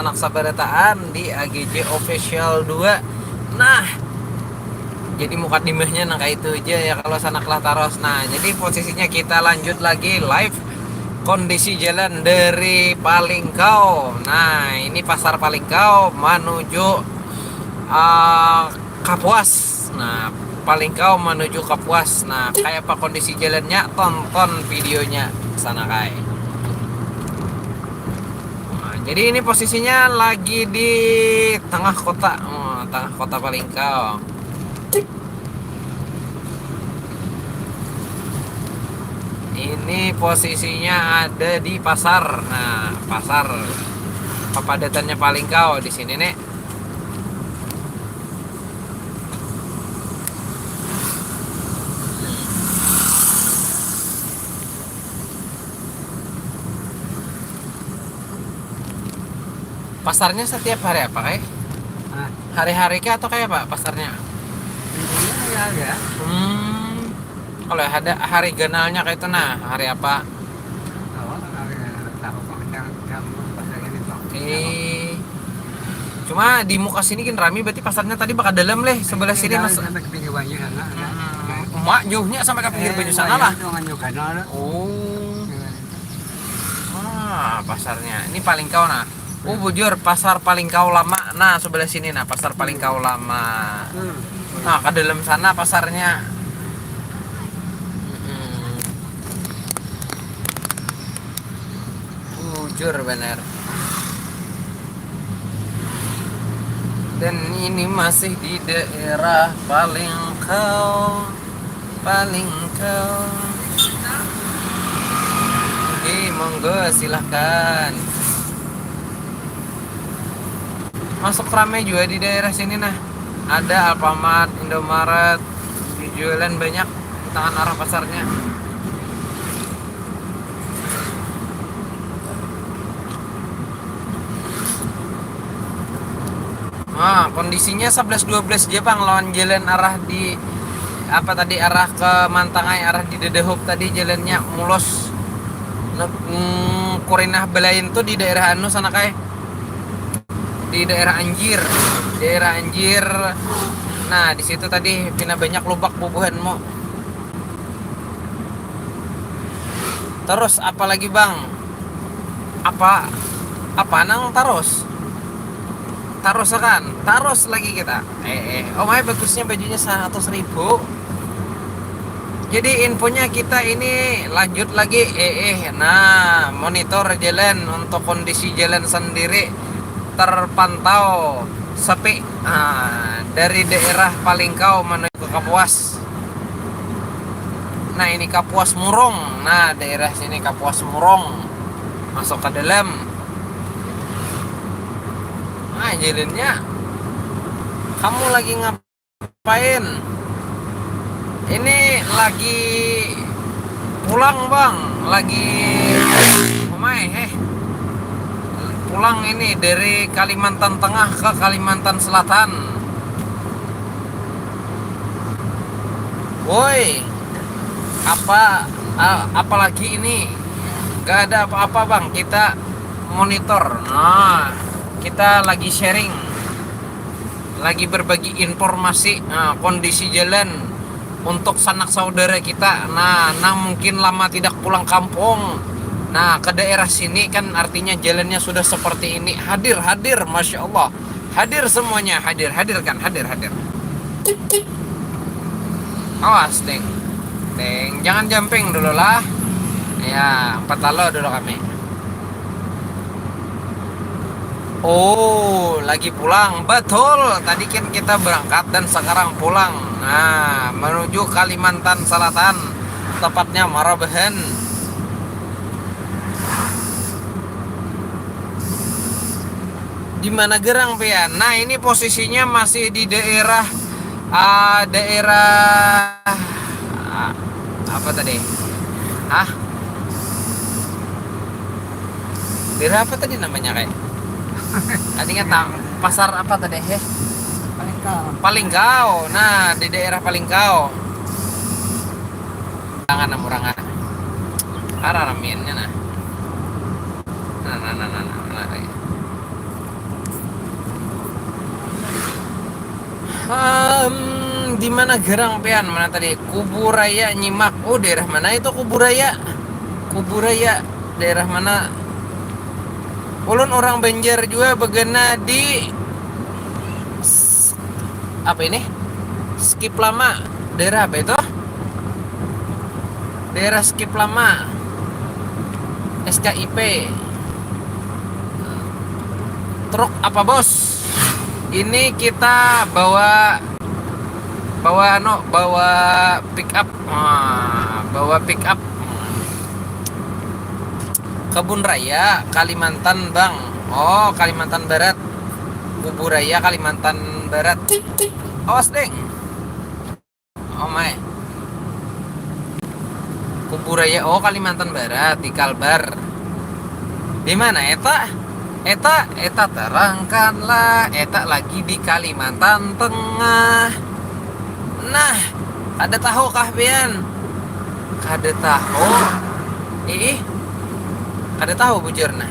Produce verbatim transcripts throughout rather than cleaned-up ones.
Sanak sabarataan di A G J Official dua. Nah, jadi mukadimahnya nang kayak itu aja ya kalau sanak lah taros. Nah, jadi posisinya kita lanjut lagi live kondisi jalan dari Palingkau. Nah, ini pasar Palingkau menuju uh, Kapuas. Nah, Palingkau menuju Kapuas. Nah, kayak apa kondisi jalannya? Tonton videonya sana kai. Nah, jadi ini posisinya lagi di tengah kota, oh, tengah kota Palingkau. Ini posisinya ada di pasar. Nah, pasar, kepadatannya Palingkau di sini nih. Pasarnya setiap hari apa, kai? Hah? Hari-hari kah atau kayak apa pasarnya? Intinya hari-hari ya. Hmm. Kalau ada hari ganalnya kayak itu, nah, hari apa? Oh, hari tahu kok, yang, yang pasar ini kok. Oke. Cuma di muka sini kan rami, berarti pasarnya tadi bakal dalam leh, sebelah sini. Dalam mas. Sampai ke pinggir banyu sana, ada. Hmm. Mak jauhnya sampai ke pinggir. Eh, banyu sana lah. Itu ngan juga, nah. Oh. Iya. Wah, pasarnya. Ini Palingkau, nah. Oh, bujur, pasar Palingkau lama. Nah, sebelah sini, nah, pasar Palingkau lama. Hmm. Nah, ke dalam sana pasarnya. Mm-mm. Bujur bener. Dan ini masih di daerah Palingkau. Palingkau. Oke, monggo, silahkan. Masuk ramai juga di daerah sini, nah. Ada Alfamart, Indomaret, jualan banyak di tangan arah pasarnya. Nah, kondisinya sebelas dua belas aja, Bang, lawan jalan arah di, apa tadi, arah ke Mantangai, arah di Dadahup tadi jalannya mulus. Nuk-, mm, kurinah belain tuh di daerah anu sana, kai. Di daerah Anjir. Daerah Anjir. Nah, di situ tadi pina banyak lubak bubuhanmu. Terus apa lagi, Bang? Apa, apa nang tarus? Tarus akan, tarus lagi kita. Eh, eh. Oh, mai bagusnya bajunya seratus ribu. Jadi infonya kita ini lanjut lagi, eh, eh. Nah, monitor jalan untuk kondisi jalan sendiri terpantau sepi. Nah, dari daerah Palingkau menuju ke Kapuas. Nah, ini Kapuas Murung. Nah, daerah sini Kapuas Murung. Masuk ke dalam. Nah, jalannya. Kamu lagi ngapain? Ini lagi pulang, Bang. Lagi, oh mai, eh. Pulang ini dari Kalimantan Tengah ke Kalimantan Selatan. Woi, apa, a-, apalagi ini? Gak ada apa-apa, Bang. Kita monitor. Nah, kita lagi sharing, lagi berbagi informasi, nah, kondisi jalan untuk sanak saudara kita, nah, nang mungkin lama tidak pulang kampung. Nah, ke daerah sini kan artinya jalannya sudah seperti ini. Hadir, hadir, Masya Allah. Hadir semuanya, hadir, hadirkan, hadir, hadir. Awas, Deng. Deng, jangan jumping dulu lah. Ya, empat lalo dulu kami. Oh, lagi pulang. Betul, tadi kan kita berangkat dan sekarang pulang. Nah, menuju Kalimantan Selatan, tepatnya Marabahan. Di mana gerang, pian? Nah, ini posisinya masih di daerah, ah, daerah, ah, apa tadi? Hah? Daerah apa tadi namanya, kayak? Tadi ingat, tang. Pasar apa tadi, heh? Palingkau. Palingkau. Nah, di daerah Palingkau. Tangan, murangan. Arah ramiannya, nah. Nah, nah, nah, nah, nah, nah, kayak. Em, di mana gerang pian? Mana tadi? Kuburaya nyimak. Oh, daerah mana itu Kuburaya? Kuburaya daerah mana? Ulun orang Banjar juga, bagana di s-, apa ini? Skip Lama. Daerah apa itu? Daerah Skip Lama. S K I P. Truk apa, Bos? Ini kita bawa, bawa anu, bawa pick up. Wah, bawa pick up. Kebun Raya, Kalimantan, Bang. Oh, Kalimantan Barat. Kuburaya, Kalimantan Barat. Awas, Deng. Oh my. Kuburaya, oh, Kalimantan Barat, di Kalbar. Di mana eta? Eta, eta terangkanlah, eta lagi di Kalimantan Tengah. Nah, kada tahu kah pian? Kada tahu. Ih, kada tahu bujur nah.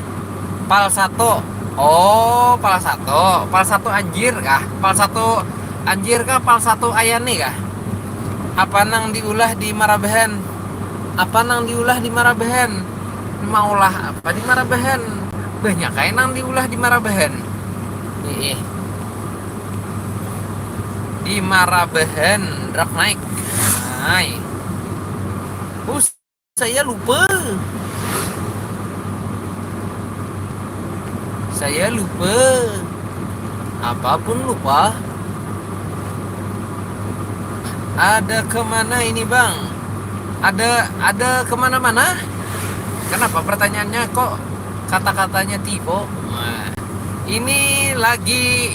Pal satu. Oh, pal satu. Pal satu anjir kah? Pal satu anjir kah? Pal satu ayani kah? Apa nang diulah di Marabahan? Apa nang diulah di Marabahan? Maulah apa di Marabahan? Banyak kayak nang diulah di Marabahan. Ih. Di Marabahan, rak naik. Hai. Bus, saya lupa. Saya lupa. Apapun lupa. Ada kemana ini, Bang? Ada, ada kemana-mana? Kenapa pertanyaannya kok kata-katanya tipe? Nah, ini lagi,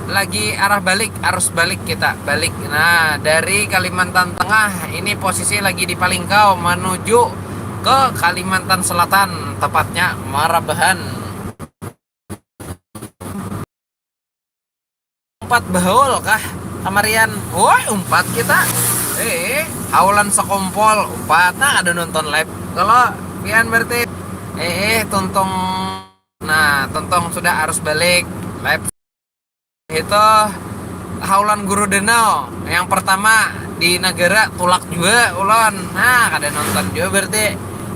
lagi arah balik, arus balik kita, balik. Nah, dari Kalimantan Tengah, ini posisi lagi di Palingkau menuju ke Kalimantan Selatan, tepatnya Marabahan. Umpat bahaul kah kamarian? Woi, umpat kita. Eh, haulan sakumpul, umpat. Nah, ada nonton live. Kalau pian berarti, eh, tuntung. Nah, tuntung sudah arus balik. Live itu haulan Guru Danau yang pertama di negara, tulak juga ulon. Nah, kada nonton juga berarti.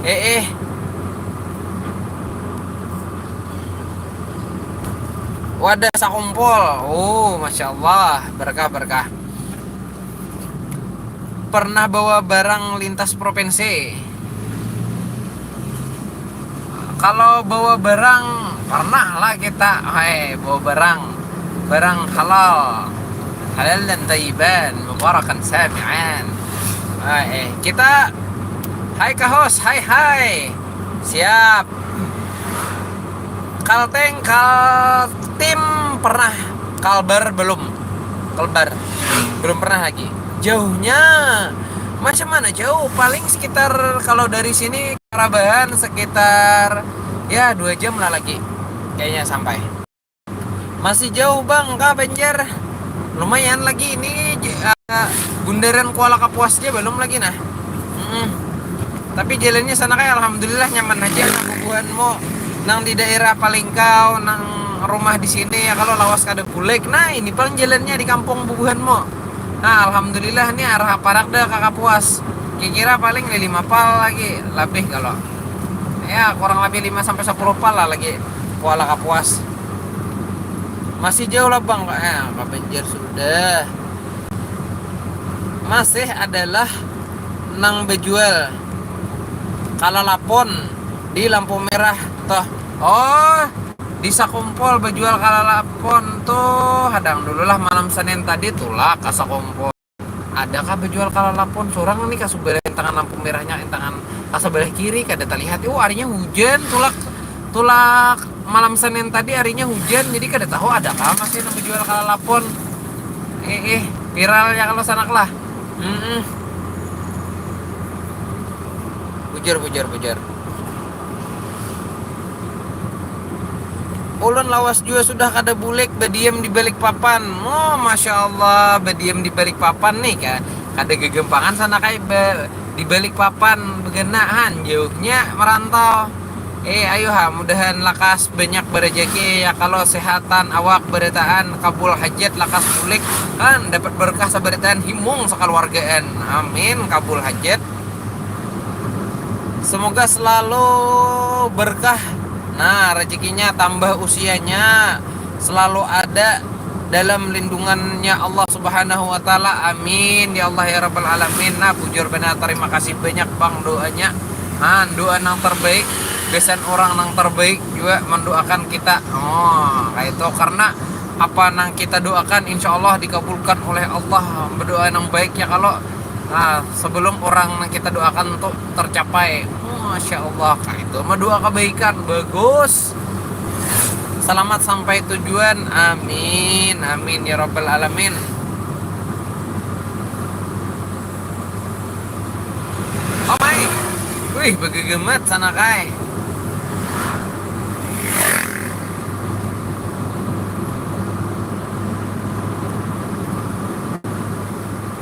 Eh, eh. Wadah sakumpul. Oh, masya Allah, berkah, berkah. Pernah bawa barang lintas provinsi? Kalau bawa barang, pernah lah kita. Hai, bawa barang, barang halal, halal dan tayyiban, mubarakan samian. Hai, eh, kita, hai kahos, hai, hai. Siap. Kalteng, Kaltim pernah, Kalbar belum. Kalbar belum pernah lagi. Jauhnya macam mana jauh? Paling sekitar, kalau dari sini Marabahan sekitar, ya, dua jam lah lagi kayaknya sampai. Masih jauh, Bang, kah Banjar? Lumayan lagi ini, j-, eh, bundaran Kuala Kapuas aja belum lagi nah. Mm-mm. Tapi jalannya sana kayak alhamdulillah nyaman aja nah bubuhanmu. Nang di daerah Palingkau, nang rumah di sini ya, kalau lawas kada bulik. Nah, ini pang jalannya di kampung bubuhanmu. Nah, alhamdulillah nih arah parak dah ka Kapuas. Kira-kira paling di lima pal lagi, lebih kalau. Ya, kurang lebih lima sampai sepuluh pal lah lagi Kuala Kapuas. Masih jauh lah, Bang. Eh, ka Banjar sudah. Masih adalah nang bejual kalalapon di lampu merah toh. Oh, di Sakumpol bejual kalalapon tuh. Hadang dulu lah, malam Senin tadi tulak ka Sakumpol. Adakah bejual kalalapon? Surang nih kasubalah intangan lampu merahnya, intangan kasabalah kiri kada terlihat. Oh, arinya hujan, tulak, tulak malam Senin tadi arinya hujan, jadi kada tahu adakah masih nang bejual kalalapon. Eh, eh, viral ya kalau sanak lah. Mm-mm. Bujur, bujur, bujur. Ulun lawas jua sudah kada bulik, badiam di Balikpapan. Oh, masya Allah, badiam di Balikpapan nih, ka-, kada gegempangan sana kai ba-, di Balikpapan, begenaan jauhnya merantau. Eh, ayo ha, mudahan lakas banyak barajaki ya, kalau sehatan awak barataan, kabul hajat, lakas bulik kan, dapat berkah sabarataan, himung sakaluargaan. Amin, kabul hajat. Semoga selalu berkah. Nah, rezekinya tambah, usianya selalu ada dalam lindungannya Allah Subhanahu wa Ta'ala. Amin ya Allah ya Rabbal Alamin. Nah, bujur benar, terima kasih banyak, Bang, doanya. Nah, doa yang terbaik, biasanya orang yang terbaik juga mendoakan kita. Oh, kayak itu, karena apa yang kita doakan, insya Allah dikabulkan oleh Allah. Berdoa yang baik ya, kalau, nah, sebelum orang yang kita doakan tuh tercapai. Masya Allah, kayak itu. Mendoa kebaikan, bagus. Selamat sampai tujuan. Amin. Amin ya Rabbal Alamin. Oh my. Wih, begegemat sana kai.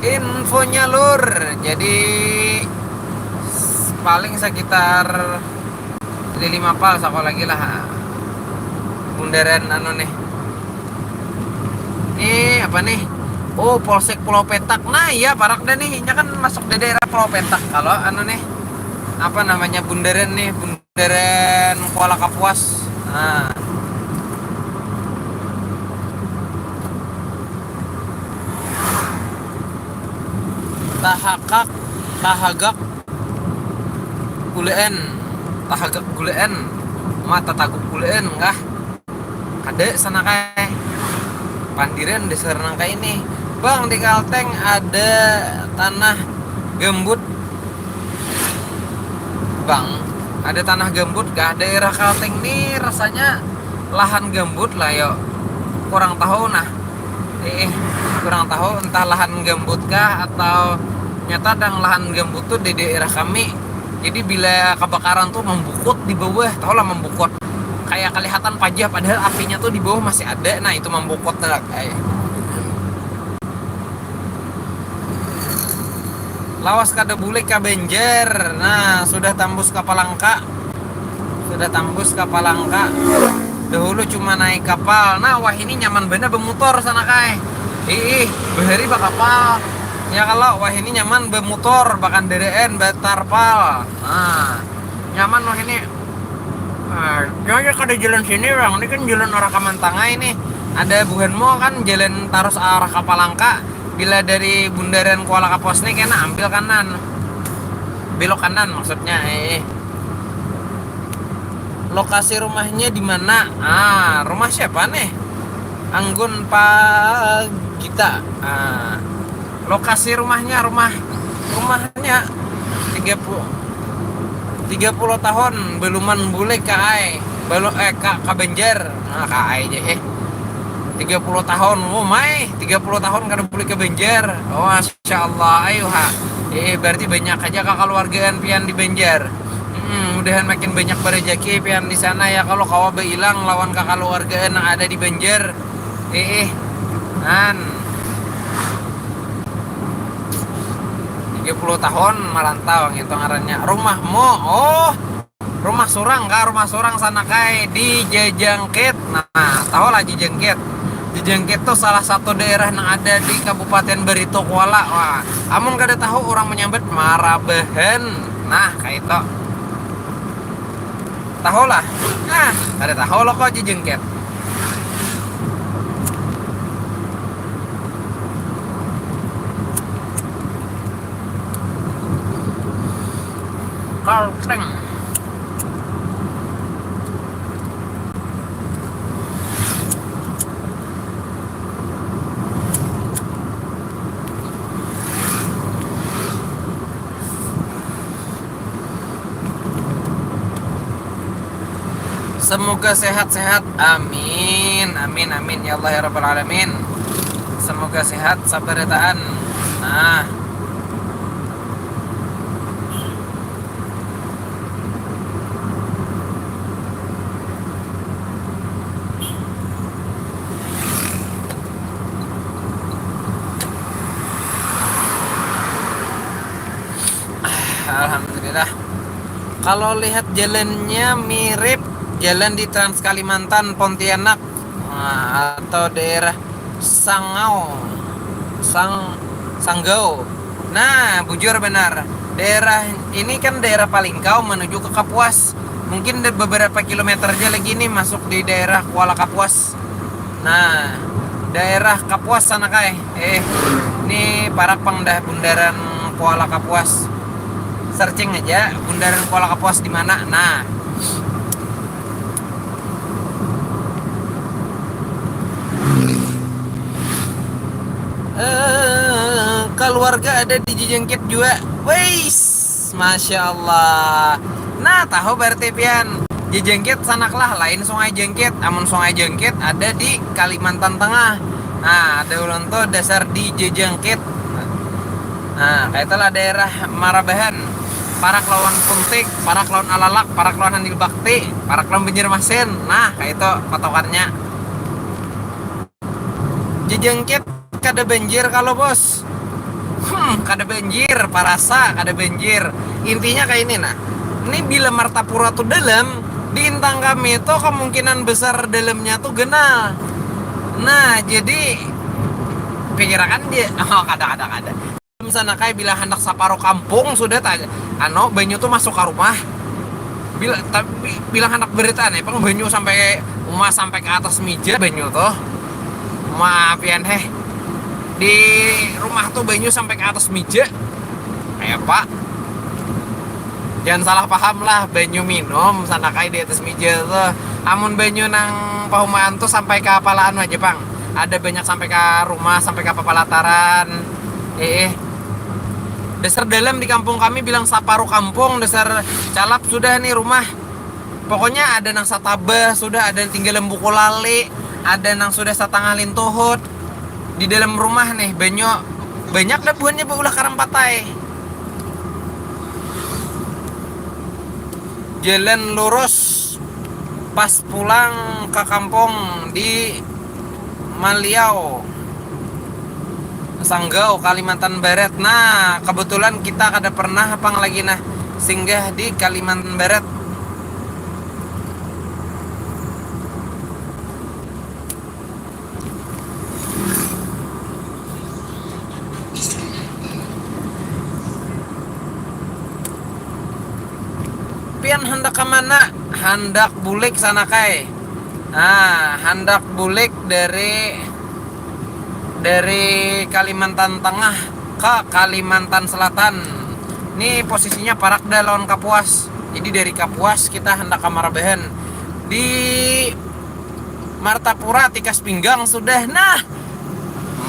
Infonya, Lur. Jadi, paling sekitar lima pal sako lagi lah. Bundaran anu nih. Ini apa nih? Oh, Polsek Pulau Petak. Nah, iya, parak dah nih. Ini kan masuk di daerah Pulau Petak. Kalau anu nih, apa namanya, bundaran nih, bundaran Kuala Kapuas. Nah. Tahakak, tahagak, gulaan, tahagak gulaan, mata taguk gulaan kah? Kada sana kai. Pandiran dasar nang kai nih. Bang, di Kalteng ada tanah gambut. Bang, ada tanah gambut kah? Daerah Kalteng nih rasanya lahan gambut lah yo. Kurang tahu nah. Eh, kurang tahu, entah lahan gambut kah atau nyata dang lahan gambut tuh di daerah kami. Jadi bila kebakaran tuh membukut di bawah, tahu lah membukut. Kayak kelihatan pajah padahal apinya tuh di bawah masih ada. Nah, itu membukut dah, kayak. Lawas kada bulik ka Banjar. Nah, sudah tambus ka Palangka. Sudah tambus ka Palangka. Dahulu cuma naik kapal. Nah, wah ini nyaman banar bemutor sana kai. Ih, bahari bakapal. Ya kalau wah ini nyaman bemutor, bakandaraan, batarpal. Nah, nyaman wah ini. Nah, jangan kada jalan sini, Bang. Ini kan jalan arah Kamantangai nih. Ada buhanmu kan jalan tarus arah ka Palangka. Bila dari bundaran Kuala Kapuas nih kena ambil kanan. Belok kanan maksudnya. Eh. Lokasi rumahnya di mana? Ah, rumah siapa nih? Anggun Pak Gita. Ah, lokasi rumahnya, rumah rumahnya tiga puluh tiga puluh tahun beluman bulik ka ai. Belum, eh, ka, ka Banjar. Nah, ka ai aja eh. Tiga puluh tahun, oh mai, tiga puluh tahun kada bulik ka Banjar. Oh, masya Allah, ayo ha. Eh, berarti banyak aja kakaluargaan pian di Banjar. Hmm, mudahan makin banyak barejeki pian di sana ya, kalau kawa bailang lawan kakaluargaan yang ada di Banjar. Eh, eh. An. Tiga puluh tahun merantau gitu ngarannya. Rumahmu, oh, rumah surang kah, rumah surang sana kai di Jajangkit. Nah, tahu lah Jajangkit. Jajangkit tuh salah satu daerah yang ada di Kabupaten Barito Kuala. Wah, amun kada tahu orang menyambat marabahan. Nah, kayak itu. Tahu lah. Nah, kada tahu lo kok Jajangkit. Kalteng. Semoga sehat-sehat. Amin. Amin, amin. Ya Allah, ya Rabbal Alamin. Semoga sehat, sabarataan. Nah. Alhamdulillah. Kalau lihat jalannya mirip jalan di Trans Kalimantan, Pontianak, nah, atau daerah Sangau, Sang, Sanggau. Nah, bujur benar. Daerah ini kan daerah Palingkau menuju ke Kapuas. Mungkin de- beberapa kilometer aja lagi nih masuk di daerah Kuala Kapuas. Nah, daerah Kapuas sana kai. Eh, ini parak pang dah bundaran Kuala Kapuas. Searching aja bundaran Kuala Kapuas di mana. Nah, eh, keluarga ada di Jejengkit juga. Weis, masya Allah. Nah, tahu berarti pian. Jejengkit sanaklah, lain Sungai Jengkit. Amun Sungai Jengkit ada di Kalimantan Tengah. Nah, ada ulun tuh dasar di Jejengkit. Nah, kaitulah daerah Marabahan. Parak lawan Puntik, parak lawan Alalak, parak lawan Handil Bakti, parak lawan Banjarmasin. Nah, kaitu patokannya. Jejengkit kada banjir kalau, Bos. Hmm, kada banjir, parasa kada banjir. Intinya kayak ini, nah. Ini bila Martapura tuh dalam, di Intang kami itu kemungkinan besar dalamnya tuh genal. Nah, jadi pikirakan dia, oh, kada, kada, kada. Sana kayak bila hendak saparuh kampung sudah ta-, anu, banyu tuh masuk ke rumah. Bila, tapi bila hendak berita nih, pang banyu sampai rumah, sampai ke atas meja banyu tuh. Maaf ya, heh. Di rumah tuh banyu sampai ke atas meja. Kayak apa? Jangan salah paham lah, banyu minum sana kayak di atas meja tuh. Amun banyu nang pahumaan tuh sampai ke palaan aja, pang. Ada banyak sampai ke rumah, sampai ke papalataran. Eh, eh. Dasar dalam di kampung kami bilang saparuh kampung, dasar calap sudah nih rumah. Pokoknya ada nang satabah, sudah ada yang tinggal lembu kulali, ada nang sudah satangah lintuhut. Di dalam rumah nih, banyu banyak dah buhannya baulah karam patai. Jalan lurus pas pulang ke kampung di Maliau, Sanggau, Kalimantan Barat. Nah, kebetulan kita kada pernah pang lagi nah singgah di Kalimantan Barat. Pian handak ke mana? Handak bulik sana kai. Nah, handak bulik dari dari Kalimantan Tengah ke Kalimantan Selatan. Ini posisinya parak dah lawan Kapuas. Jadi dari Kapuas kita hendak ke Marabahan. Di Martapura tikas pinggang sudah. Nah,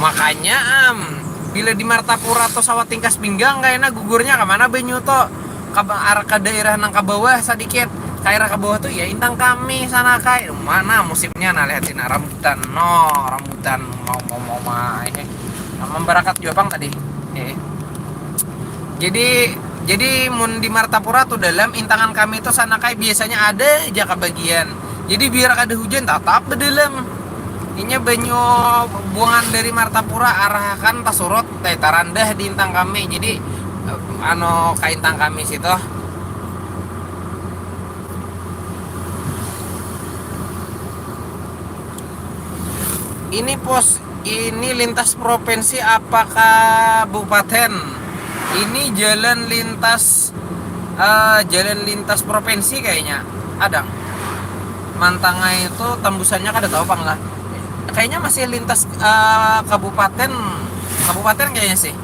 makanya am bila di Martapura tuh sawat tingkas pinggang kayaknya gugurnya ke mana banyu tuh ke, ke daerah nang ke bawah sedikit, daerah ke bawah tuh ya Intang kami sana kayak mana musimnya. Nah, lihat sini rambutan, no, rambutan mau mau mau mai. Nah, memberakat juga pang tadi. Eh. Jadi jadi mun di Martapura tuh dalam, Intangan kami tuh sana kayak biasanya ada aja kebagian. Jadi biar kada hujan tetap bedalam. Inya banyu buangan dari Martapura arahakan pasurut, teh tarandah di Intang kami. Jadi eh, anu ka Intang kami situ. Ini pos ini lintas provinsi apa kabupaten? Ini jalan lintas eh, jalan lintas provinsi kayaknya. Ada. Mantangai itu tembusannya kada tahu pang lah. Kayaknya masih lintas eh, kabupaten, kabupaten kayaknya sih.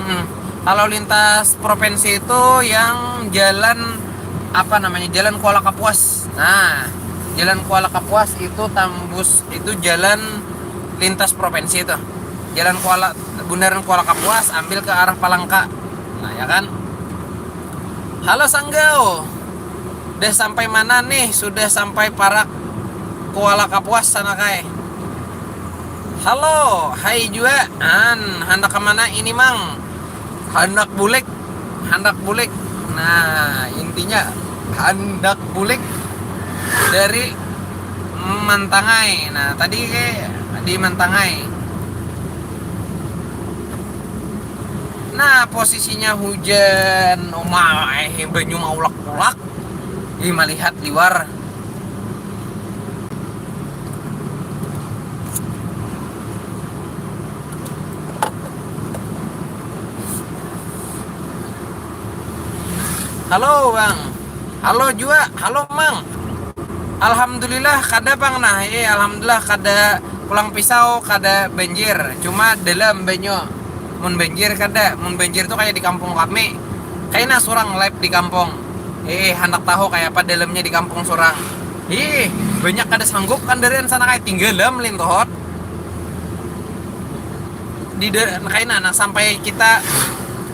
Hmm. Kalau lintas provinsi itu yang jalan apa namanya, Jalan Kuala Kapuas. Nah, Jalan Kuala Kapuas itu tambus itu jalan lintas provinsi itu. Jalan Kuala, bundaran Kuala Kapuas ambil ke arah Palangka. Nah, ya kan? Halo Sanggau. Udah sampai mana nih? Sudah sampai parak Kuala Kapuas sana kai. Halo, hai jua. An, handak ke mana ini, Mang? Handak bulik, handak bulik. Nah, intinya handak bulik dari Mantangai. Nah, tadi di Mantangai. Nah, posisinya hujan, oh my, banyu maulak-ulak. Di malihat liwar. Halo, Bang. Halo jua. Halo, Mang. Alhamdulillah kada, Bang, nah. Eh, alhamdulillah kada pulang pisau, kada banjir. Cuma dalam banyu. Mun banjir kada, mun banjir tu kaya di kampung kami. Kaina surang live di kampung. Eh, handak tahu kaya apa dalamnya di kampung surang. Ih, banyak kada sanggup kan dari sana kaya tinggalam lintohot. Di da-, kaina nah sampai kita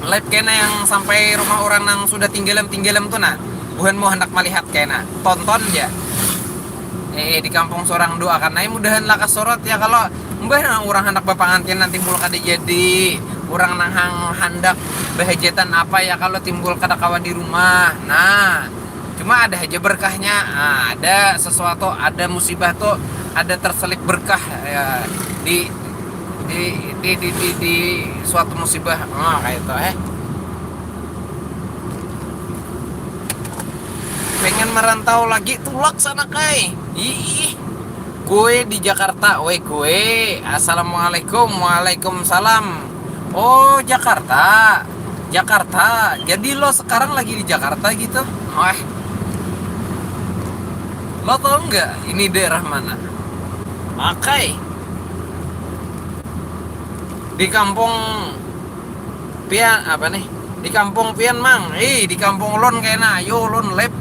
live kena yang sampai rumah orang nang sudah tinggalam-tinggalam tu nah. Buhan mau hendak melihat kena. Tonton ja. Eh, di kampung surang doakan ai mudahan lakas surut ya kalau mbah nang orang handak bapangantin nanti mul kada jadi. Orang nang hang-, handak bahajatan apa ya kalau timbul kada kawa di rumah. Nah, cuma ada aja berkahnya. Nah, ada sesuatu, ada musibah tuh ada terselip berkah ya, di, di, di, di, di, di suatu musibah. Nah, kayak itu eh. Pengen merantau lagi, tulak sana kai. Ih, gue di Jakarta, weh gue. Assalamualaikum, waalaikumsalam. Oh, Jakarta. Jakarta. Jadi lo sekarang lagi di Jakarta gitu? Wah. Lo tau nggak ini daerah mana? Makai. Di kampung pian apa nih? Di kampung pian, Mang. Ih, di kampung ulun kena. Ayo ulun live.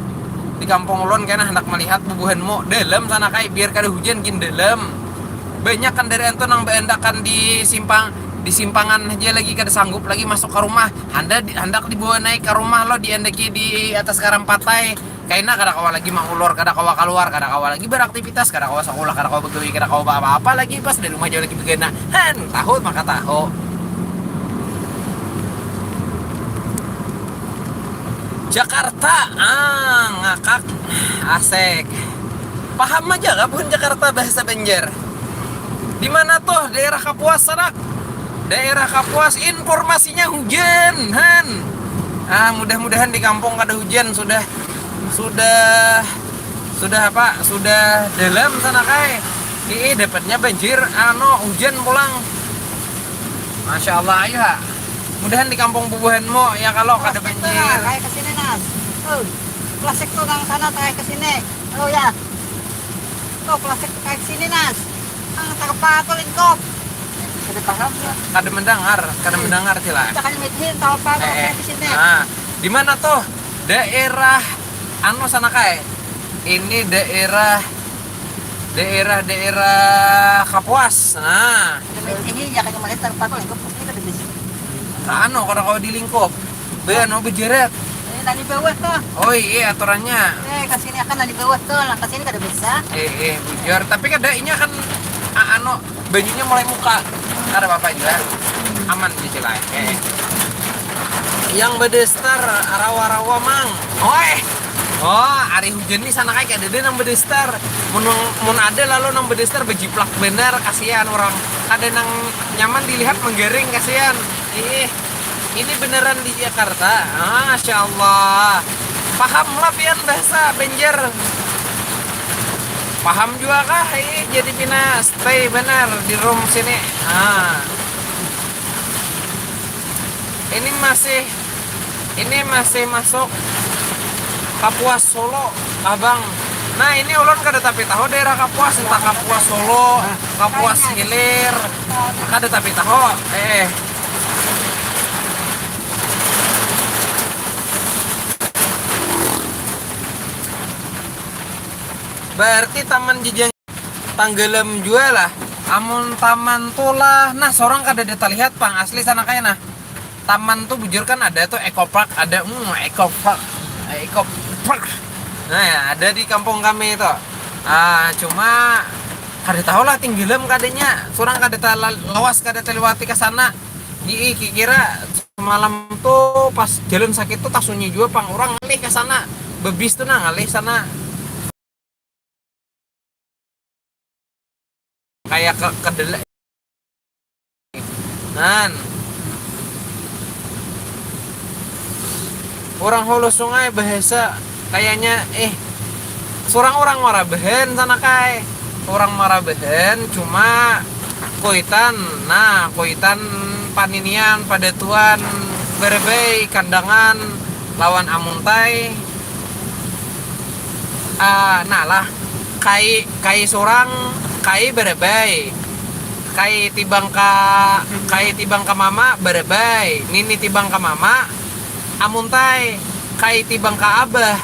Di kampung ulun kena hendak melihat bubuhanmu. Dalam sana kai biar kada hujan gin dalam. Banyak kendaraan tuh nang beandakan di simpang, di simpangan aja lagi kada sanggup lagi masuk ke rumah. Anda di, hendak dibawa naik ke rumah lo diandaki di atas karampatai. Kaina kada kawa lagi mangulur, kada kawa kaluar, kada kawa lagi beraktivitas, kada kawa sakulah, kada kawa begawi, kada kawa apa-apa lagi pas dari rumah jauh lagi begana. Han, tahu maka tahu. Jakarta, ah, ngakak, asek. Paham aja kah pun Jakarta bahasa Banjar? Di mana tuh daerah Kapuas sanak? Daerah Kapuas informasinya hujan, han. Ah, mudah-mudahan di kampung kada hujan sudah sudah sudah apa sudah dalam sana kai. Ih, dapatnya banjir anu hujan pulang. Masya Allah ayo ha. Mudahan di kampung bubuhanmu ya kalau kada banjir. Kayak ke sini nas. Oh, plastik tuh nang sana kayak ke sini. Oh ya. Tuh plastik kayak ke sini nas. Nang tangkap apa lingkop. Kada paham ya. Kada mendengar, kada mendengar sila. Kita kan meeting tahu apa eh, eh. Di sini. Nah, di mana tuh? Daerah anu sana kae. Ini daerah daerah-daerah Kapuas. Nah. Ini jangan kemarin terpaku lingkup ini kada bisa. Anu kada kau di lingkup. Be anu bejeret. Ini tadi bawah tuh. Oh iya aturannya. Eh kasih ini akan tadi bawah tuh, lah kasih ini kada bisa. Eh eh bujur. Tapi kada inya kan anu banyunya mulai muka. Kada apa-apa juga. Aman di sila. Eh. Yang bedestar rawa-rawa mang. Oi. Oh, hari hujan nih sana kayak ada deh nang bedestar. Mun mun ada lalu nang bedestar bejiplak bener kasihan orang. Ada nang nyaman dilihat menggaring kasihan. Ih, ini beneran di Jakarta. Ah, Masya Allah. Paham lah pian bahasa Banjar. Paham juga kah? Ih, jadi pina stay bener di room sini. Ah. Ini masih ini masih masuk Kapuas Solo, Abang. Nah, ini ulun kada tapi tahu daerah Kapuas, entah Kapuas Solo, Kapuas Hilir, kada tapi tahu. Eh. Berarti taman jejang tanggalam jua lah. Amun taman tu lah, nah sorang kada ada terlihat pang asli sana kaya nah. Taman tu bujur kan ada tu eco park ada, hmm, eco park, eco park. Nah ya, ada di kampung kami tu. Ah, cuma kada tahu lah tinggalam kadanya. Sorang kada lawas kada terliwati ke sana. Ii kira semalam tu pas jalan sakit tu tasunyi jua pang orang ngalih ke sana. Bebis tu nah ngalih sana. Kayak ke kedelai nan orang hulu sungai bahasa Kayaknya eh surang orang Marabahan sana kai. Orang Marabahan cuma kuitan. Nah, kuitan paninian pada tuan berebai kandangan lawan amuntai. Ah, nah lah kai kai surang kai berebai. Kai tibang ka kai tibang ka mama berebai. Nini tibang ka mama amuntai. Kai tibang ka abah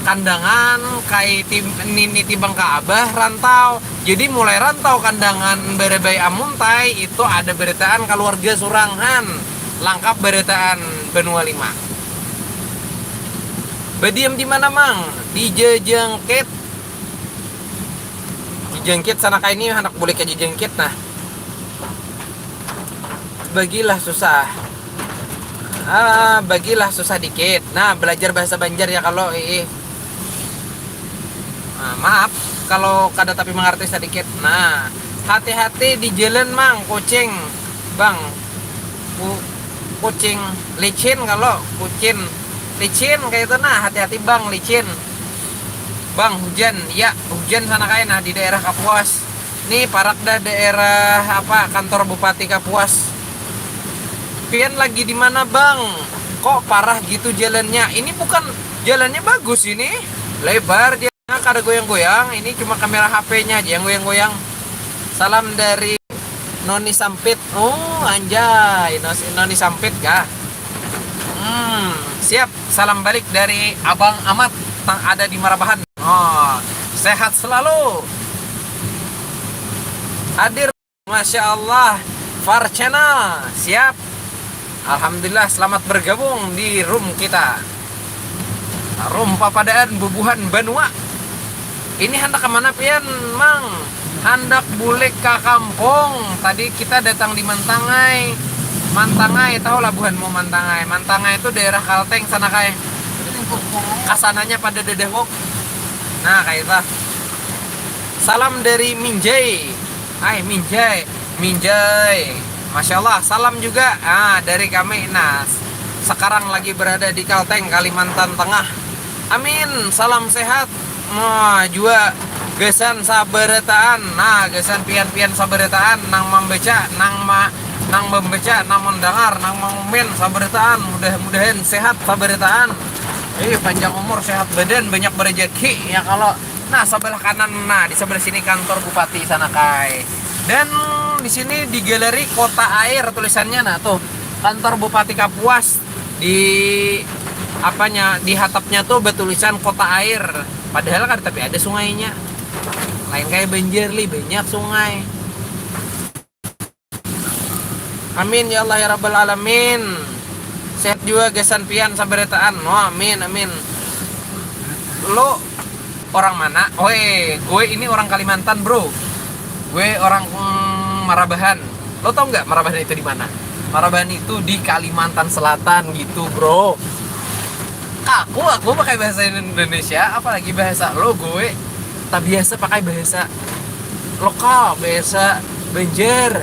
kandangan, kai tim, nini tibang ka abah rantau. Jadi mulai rantau kandangan berebai amuntai itu ada beritaan keluarga surangan lengkap beritaan benua lima. Badiam di mana mang? Di jejengkit. Jejengkit sana kaini anak boleh ke jejengkit nah. Bagilah susah. Ah, bagilah susah dikit. Nah, belajar bahasa Banjar ya kalau ih. Nah, maaf kalau kada tapi mengerti sedikit. Nah, hati-hati di jalan mang kucing bang. Ku, kucing licin kalau kucin licin kayak itu nah hati-hati bang licin. Bang hujan ya hujan sana kayak nah di daerah Kapuas. Nih parak dah daerah apa kantor Bupati Kapuas. Pian lagi di mana bang? Kok parah gitu jalannya? Ini bukan jalannya bagus ini. Lebar dia kada goyang-goyang. Ini cuma kamera H P-nya aja yang goyang-goyang. Salam dari Noni Sampit. Oh, anjay. Noni Sampit kah? Hmm, siap. Salam balik dari Abang Amat yang ada di Marabahan. Oh, sehat selalu. Hadir, Masya Allah. Far Channel, siap. Alhamdulillah, selamat bergabung di room kita. Room papadaan bubuhan banua. Ini handak kemana pian, Mang? Handak bulik ke kampung. Tadi kita datang di Mantangai. Mantangai, tahu lah buhanmu Mantangai. Mantangai itu daerah Kalteng sana kayak. Kasananya pada dadahuk. Nah, kayak itu. Salam dari Minjai. Hai Minjai, Minjai. Masya Allah, salam juga ah, dari kami. Nah, sekarang lagi berada di Kalteng, Kalimantan Tengah. Amin, salam sehat. Nah, jua gasan sabarataan. Nah, gasan pian-pian sabarataan nang membaca, nang ma, nang membaca, nang mendengar, nang mengomen sabarataan. Mudah-mudahan sehat sabarataan. Eh, panjang umur, sehat badan, banyak berejeki ya kalau. Nah, sebelah kanan, nah di sebelah sini kantor bupati sana kai. Dan di sini di galeri Kota Air tulisannya, nah tuh kantor Bupati Kapuas di apanya di hatapnya tuh bertulisan Kota Air. Padahal kan tapi ada sungainya. Lain kayak Banjar li banyak sungai. Amin ya Allah ya Rabbal Alamin. Sehat juga gasan pian sabarataan. Oh, amin amin. Lo orang mana? Oi, gue ini orang Kalimantan bro. Gue orang mm, Marabahan. Lo tau nggak Marabahan itu di mana? Marabahan itu di Kalimantan Selatan gitu bro. Aku aku pakai bahasa Indonesia, apalagi bahasa lo gue tak biasa pakai bahasa lokal, bahasa Banjar.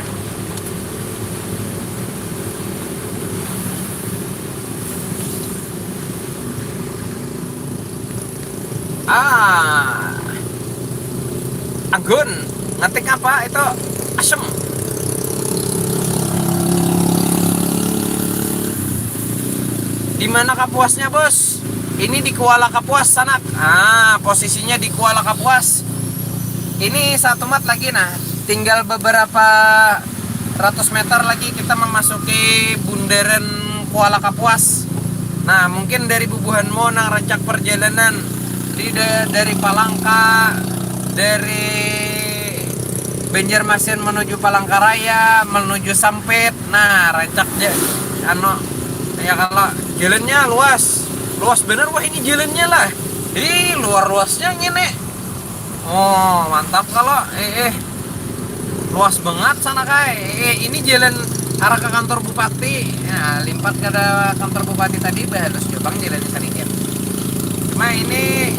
Ah, Anggun, ngetik apa itu? Asem. Di mana Kapuasnya bos? Ini di Kuala Kapuas sanak. Ah, posisinya di Kuala Kapuas. Ini satu mat lagi nah, tinggal beberapa ratus meter lagi kita memasuki bundaran Kuala Kapuas. Nah, mungkin dari bubuhanmu nang rancak perjalanan di da- dari Palangka, dari Banjarmasin menuju Palangkaraya, menuju Sampit. Nah, rancak je anu ya kalau jalannya luas. Luas bener wah ini jalannya lah. Ih, luar luasnya gini. Oh, mantap kalau eh eh luas banget sana kai. Eh, ini jalan arah ke kantor bupati. Ya, limpat kada kantor bupati tadi bahalus jobang jalannya sedikit. Cuma ini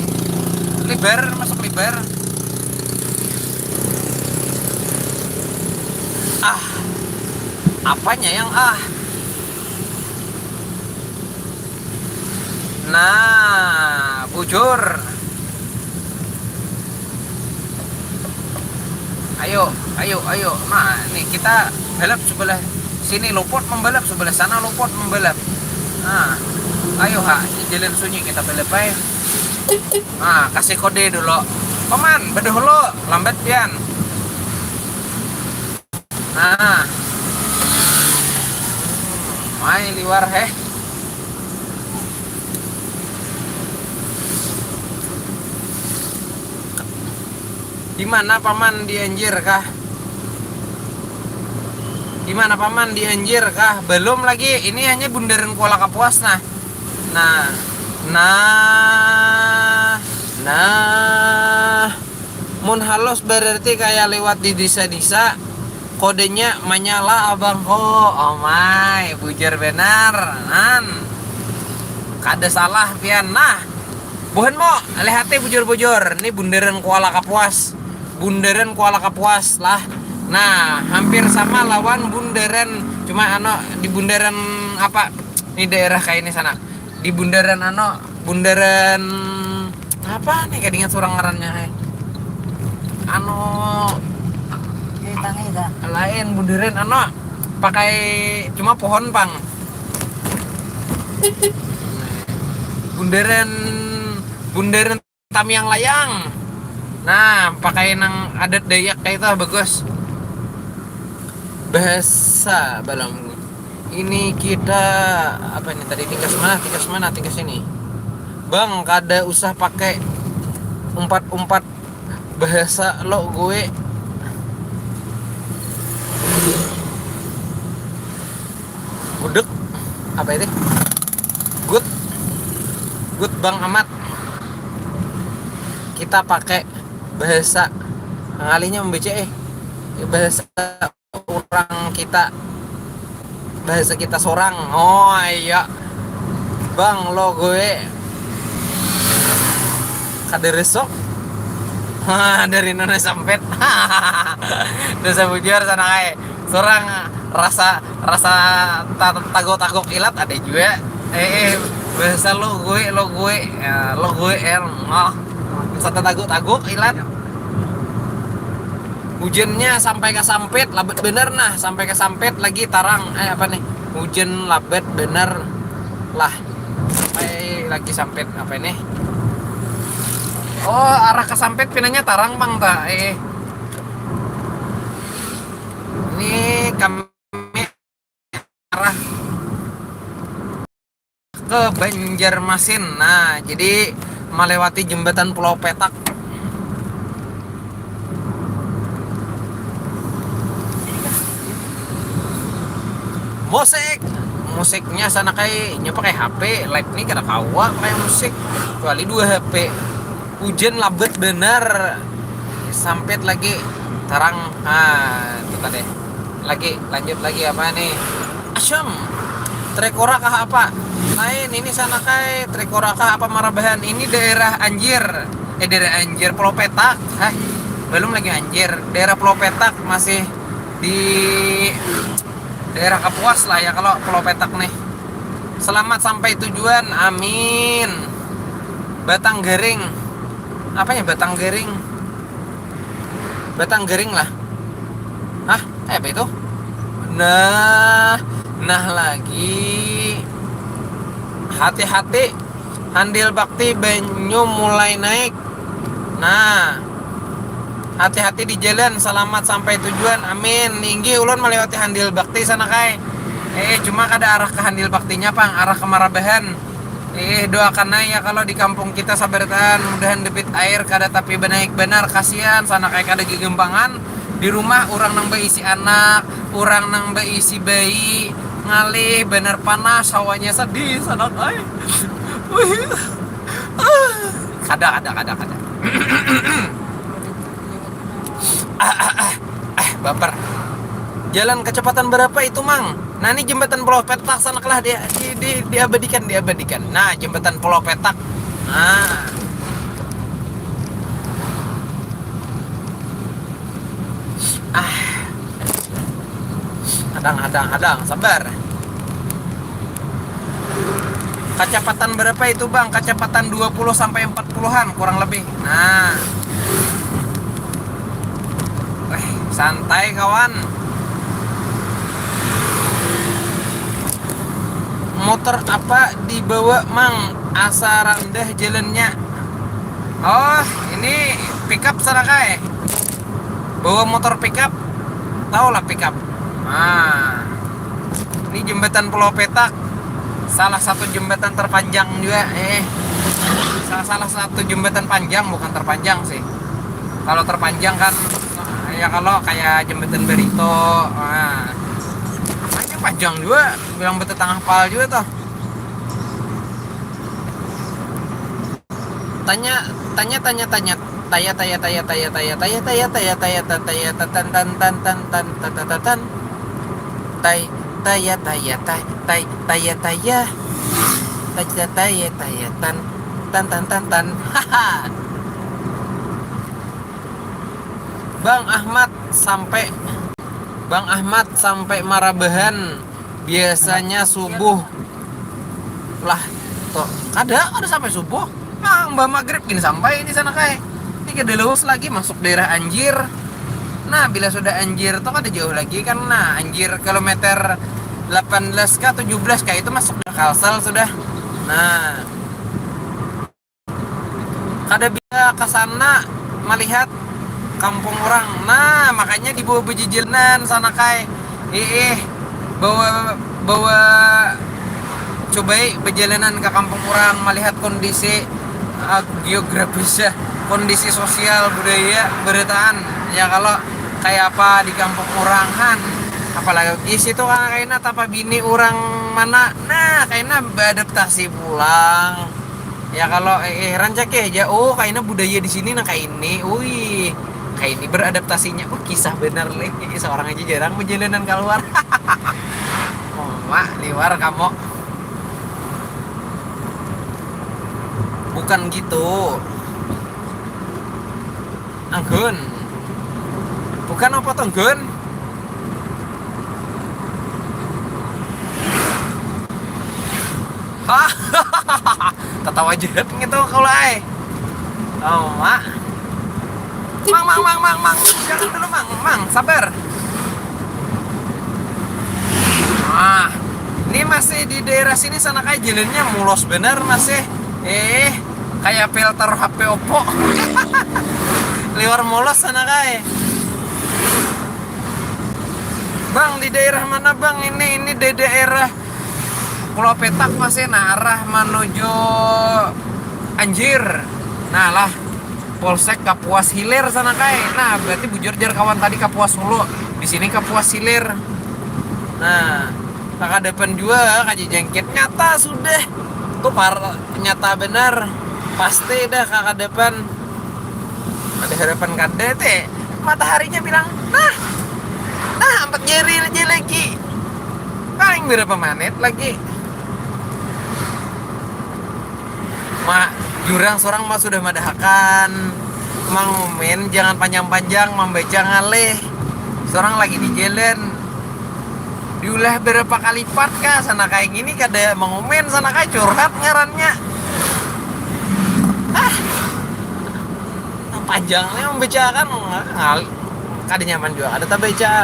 libar masuk libar. Ah, apanya yang ah? Nah, bujur. Ayo, ayo, ayo. Nah, nih kita balap sebelah sini luput membalap, sebelah sana luput membalap. Nah, ayo ha, ini jalan sunyi kita balap aja. Nah, kasih kode dulu. Paman, bedahulu, lambat pian. Nah. Mai liwar heh. Di mana paman, di Anjir kah? Di mana paman, di Anjir kah? Belum lagi. Ini hanya bundaran Kuala Kapuas nah. Nah. Nah. Nah. Mun halus berarti kayak lewat di desa-desa. Kodenya manyala abang ko. Oh my, bujur benar. Nan. Kada salah pian. Nah. Buhan mo, lihati bujur-bujur. Ini bundaran Kuala Kapuas. Bundaran Kuala Kapuas lah. Nah, hampir sama lawan bundaran, cuma ano di bundaran apa? Ini daerah kayak ini sana. Di bundaran ano, bundaran apa nih, kada ingat surang ngarannya, eh. Anu, Di tangga itu. Lain bundaran anu, pakai cuma pohon pang. Bundaran, bundaran Tamiang Layang. Nah, pakai nang adat Dayak kayak itu bagus. Bahasa balam. Ini kita apa ini tadi, tingkas mana? Tingkas mana? Tingkas ini. Bang, kada usah pakai umpat-umpat bahasa lo gue. Gudeg apa itu? Good. Good Bang Amat. Kita pakai bahasa ngalinya membaca, eh, bahasa orang kita, bahasa kita sorang. Oh iya. Bang, lo gue kada resok. Wah, dari nana sampet. Dosa bujur sana kai. Sorang rasa, rasa ta- tagok-tagok ilat ada juga. Eh, eh, bahasa lo gue, lo gue, ya, lo gue el, oh. Rasa tagok-tagok ilat. Hujannya sampai ke sampit, labet bener nah, sampai ke sampit lagi tarang, eh apa nih, hujan labet bener lah, sampai lagi sampit apa ini, oh arah ke sampit pinanya tarang bang ta, eh ini kami arah ke Banjarmasin. Nah, jadi melewati jembatan Pulau Petak. Musik, musiknya sana kayak nya pakai H P, live nih kada kawa pakai musik, kecuali dua H P. Hujan labet benar, sampit lagi tarang. Ah, itu tadi. Lagi, lanjut lagi apa nih? Asyam. Trekora kah apa? Lain, ini sana kai. Trekora kah apa Marabahan? Ini daerah Anjir. Eh, daerah Anjir, Pulau Petak. Hah? Belum lagi Anjir. Daerah Pulau Petak masih di daerah Kapuas lah ya kalau Pulau Petak nih. Selamat sampai tujuan. Amin. Batang Garing. Apa ya Batang Garing? Batang Garing lah. Hah? Kayak apa itu? Nah, nah lagi. Hati-hati. Handil bakti banyu mulai naik. Nah. Hati-hati di jalan, selamat sampai tujuan. Amin. Inggih ulun melewati handil bakti sana kai. Eh, cuma kada arah ke handil baktinya pang, arah ke Marabahan. Eh, doakan aja ya kalau di kampung kita sabarataan, mudahan debit air kada tapi benaik benar, kasihan sana kayak kada gegempangan di rumah, orang nang beisi anak, orang nang beisi bayi, ngalih benar panas hawanya, sedih sanak ai. Wih. Kada, kada, kada, kada. Ah, ah, ah, ah, baper. Jalan kecepatan berapa itu, Mang? Nah, ini jembatan Pulau Petak sana lah dia di, di, diabadikan, diabadikan. Nah, jembatan Pulau Petak. Nah. Ah. Hadang, hadang, hadang, sabar. Kacapatan berapa itu, Bang? Kacapatan dua puluh sampai empat puluhan kurang lebih. Nah. Eh, santai, kawan. Motor apa dibawa, Mang? Asa randah jalannya. Oh, ini pickup, salah kae. Bawa motor pickup. Tahu lah pickup. Nah. Ini jembatan Pulau Petak. Salah satu jembatan terpanjang juga, eh. Salah, salah satu jembatan panjang, bukan terpanjang sih. Kalau terpanjang kan, ya, kalau kayak jembatan Barito, nah. Panjang, panjang juga, bilang betetangah pal juga tuh. Tanya, tanya, tanya, tanya. Taya, taya, taya, taya, taya, taya, taya, taya, taya, ta-, taya, ta-, tan, tan, tan, tan, tan, ta-, ta-, ta-, tan. Tai, taya, taya, tai, tai, taya, taya. Taya, taya, taya, tan, tan, tan, tan, tan. Haha. Bang Ahmad sampai, Bang Ahmad sampai Marabahan biasanya subuh lah. Tuh, kada, kada sampai subuh. Mang, bah maghrib gini sampai di sana kae. Ini kada luas lagi masuk daerah Anjir. Nah, bila sudah Anjir tuh kada jauh lagi kan. Nah, Anjir kilometer delapan belas kah, tujuh belas kah, itu masuk daerah Kalsel sudah. Nah, kada bisa ke sana melihat kampung orang. Nah, makanya dibawa bejejelenan sana kae. Eh, eh, bawa, bawa, cobai bejalanan ke kampung orang, melihat kondisi, uh, geografis ya, kondisi sosial, budaya, berataan. Ya, kalau kayak apa di kampung orang, han. Apalagi situ kan kaina tapa bini orang mana. Nah, kaina beadaptasi pulang. Ya, kalau, eh, eh, rancak ya aja. Oh, kaina budaya di sini nah kaini. Wih, kaini beradaptasinya. Uh, kisah benar leh. Ini seorang aja jarang bejalanan keluar. Mak, liwar kamu. Bukan gitu. Anggun. Bukan apa tuh, Anggun? Hah? Tatawa jahat gitu kau lah, ai. Oh, Mak. Mang, mang, mang, mang, mang, mang. Jangan dulu, Mang. Mang, sabar. Nah, ini masih di daerah sini, sana kayak jalannya mulus bener masih. Eh, kayak filter H P Oppo. Liwar mulus sana kayak. Bang, di daerah mana, Bang? Ini, ini di daerah Pulau Petak masih, nah, arah menuju Anjir. Nah lah, Polsek Kapuas Hilir sana kae. Nah, berarti bujur jar kawan tadi Kapuas Hulu. Di sini Kapuas Hilir. Nah, kakadapan jua, kaji jangkit nyata sudah. Tuh par-, nyata benar. Pasti dah kakadapan. Ada harapan kada teh. Mataharinya bilang, "Nah, nah, empat jari aja lagi. Paling berapa menit lagi?" Ma, jurang seorang mah sudah madahakan. Mang Umin, jangan panjang-panjang, membaca ngalih. Seorang lagi di jalan. Diulah berapa kali part kah? Sana kayak gini kada, Mang Umin, sana kayak curhat ngarannya. Ah. Panjangnya membaca kan ngal-, kada nyaman juga. Ada tak baca.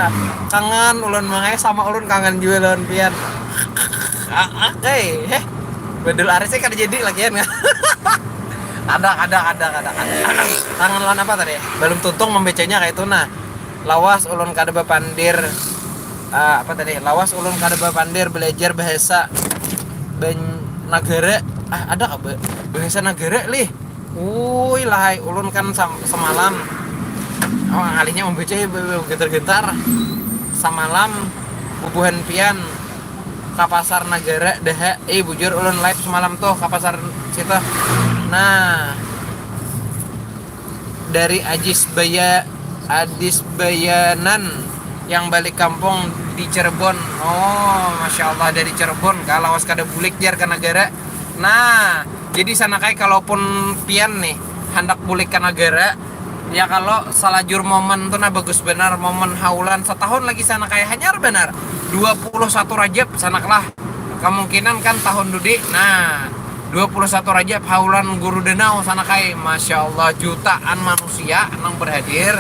Kangen ulun mangai sama ulun, kangen juga lawan pian. Ah, ah, eh, eh. Bedul Aris, eh, kada jadi lagian. Ada, ada, ada, ada, ada. Kangen lawan apa tadi? Balum tuntung membacanya kayak itu nah. Lawas ulun kada bapandir, ah, apa tadi? Lawas ulun kada bapandir belajar bahasa ban-, nagara. Ah, ada kah ba-, bahasa nagara lih? Ui, lahai, ulun kan sam-, semalam, oh, ngalihnya membaca ya, be-, be-, gentar-gentar. Samalam bubuhan pian ka pasar nagara daha. Eh, bujur, ulun live semalam tuh ka pasar situ. Nah, dari Ajis Baya, Adis Bayanan yang balik kampung di Cirebon. Oh, masya Allah, dari Cirebon kah, lawas kada bulik jar ka nagara. Nah, jadi sana kai, kalaupun pian nih handak bulik ka nagara, ya, kalau salajur momen tuh nah bagus benar, momen haulan satahun lagi sana kai, hanyar benar. Dua puluh satu Rajab sana lah. Kemungkinan kan tahun dudi, nah, dua puluh satu Rajab haulan Guru Danau sana kai, masya Allah, jutaan manusia nang berhadir.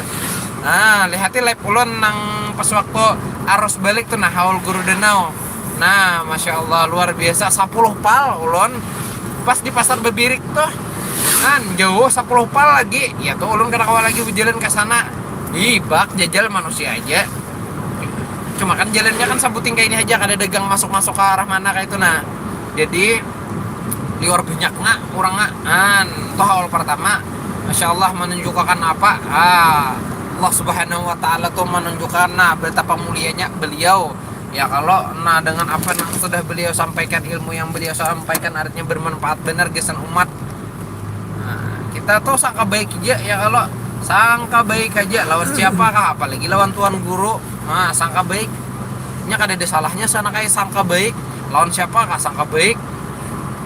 Nah, lihati live ulun nang pas waktu arus balik tuh, nah, haul Guru Danau. Nah, masya Allah, luar biasa, sepuluh pal ulun pas di pasar Bebirik tuh. Kan jauh sepuluh pal lagi, ya tuh ulun kada kawa lagi berjalan ke sana. Ibak jajal manusia aja. Cuma kan jalannya kan sabuting kayak ini aja, kada dagang masuk-masuk ke arah mana kayak itu, nah. Jadi liwar banyaknya orangnya. An, toh, awal pertama, masya Allah, menunjukkan apa? Ah, Allah Subhanahu wa Ta'ala tuh menunjukkan, nah, betapa mulianya beliau. Ya, kalau, nah, dengan apa yang sudah beliau sampaikan, ilmu yang beliau sampaikan, artinya bermanfaat benar gasan umat. Nah, kita tuh sangka baik aja, ya, kalau sangka baik aja lawan siapa kah, apalagi lawan tuan guru. Nah, sangka baik. Nya kada ada salahnya sana kayak sangka baik lawan siapa kah, sangka baik.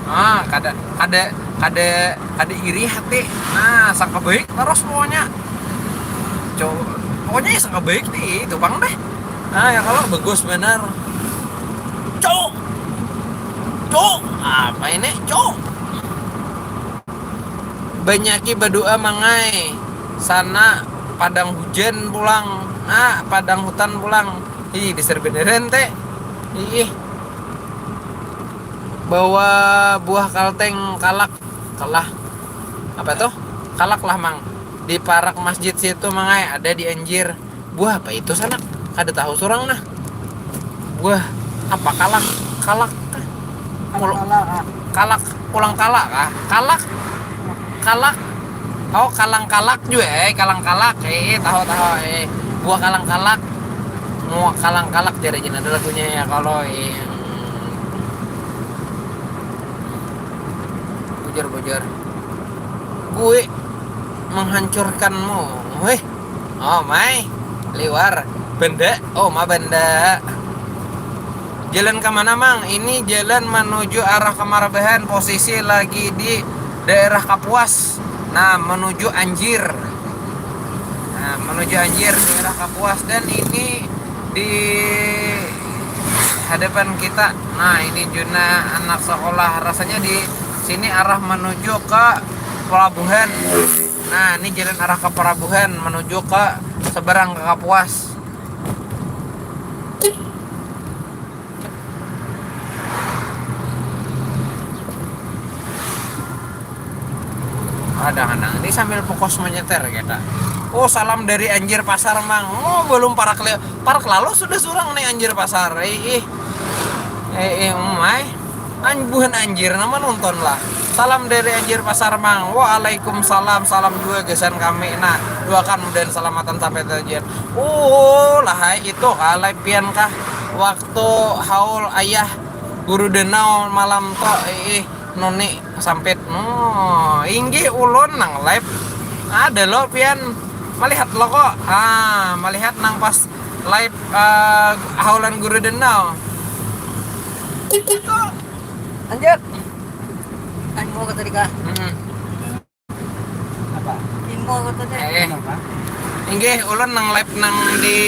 Nah, kada, kada, kada, kada iri hati. Nah, sangka baik terus pokoknya. Cowok, pokoknya ya sangka baik nih, itu bang deh. Nah, ya, kalau bagus benar. Cowok, cowok, apa ini, cowok? Banyaki berdoa, mangai. Sana padang hujan pulang. Nah, padang hutan pulang. Ih, dasar beneran, teh. Ih. Bawa buah kalteng, kalak. Kalah. Apa tuh? Kalak lah, Mang. Di parak masjid situ, mangai. Ada di Anjir. Buah apa itu, sanak? Kada tahu surang, nah. Buah apa, kalak? Kalak kah? Kul-, kalak, ah. Kalak, kulang kalak kah? Kalak. Kalak. Oh, kalang kalak juga, eh, kalang kalak. Eh, eh, tahu, tahu, eh. Buah kalang kalak. Mua kalang kalak, tiada jin ada lagunya, ya, kalau, eh. Bujur, bujur. Gue menghancurkanmu. Weh. Oh, mai. Liwar. Benda. Oh, ma benda. Jalan ke mana, Mang? Ini jalan menuju arah Kamarabahan. Posisi lagi di daerah Kapuas. Nah, menuju Anjir. Nah, menuju Anjir, daerah Kapuas. Dan ini di hadapan kita. Nah, ini Juna anak sekolah. Rasanya di sini arah menuju ke pelabuhan. Nah, ini jalan arah ke pelabuhan menuju ke seberang ke Kapuas. Ada hanang ini sambil fokus menyetir kita. Oh, salam dari Anjir Pasar, Mang. Oh, belum parak le-, parak lalu sudah surang nih Anjir Pasar. Eh, ih. Eh, eh, umai. An-, buhan Anjir, nama nonton lah. Salam dari Anjir Pasar, Mang. Waalaikumsalam, salam juga gasan kami. Nah, doakan mudahan salamatan sampai tujuan. Oh, lah, hai, itu kah live pian kah? Waktu haul ayah Guru Danau malam to, eh, eh, noni sampit. Oh, inggih ulun nang live. Ada lo pian melihat lo kok. Ah, melihat nang pas live, eh, haulan Guru Danau. Anjir. Aing mau kata dikah. Hmm. Apa? Info kata deh. Eh, eh. Apa? Inggih, ulun nang live nang di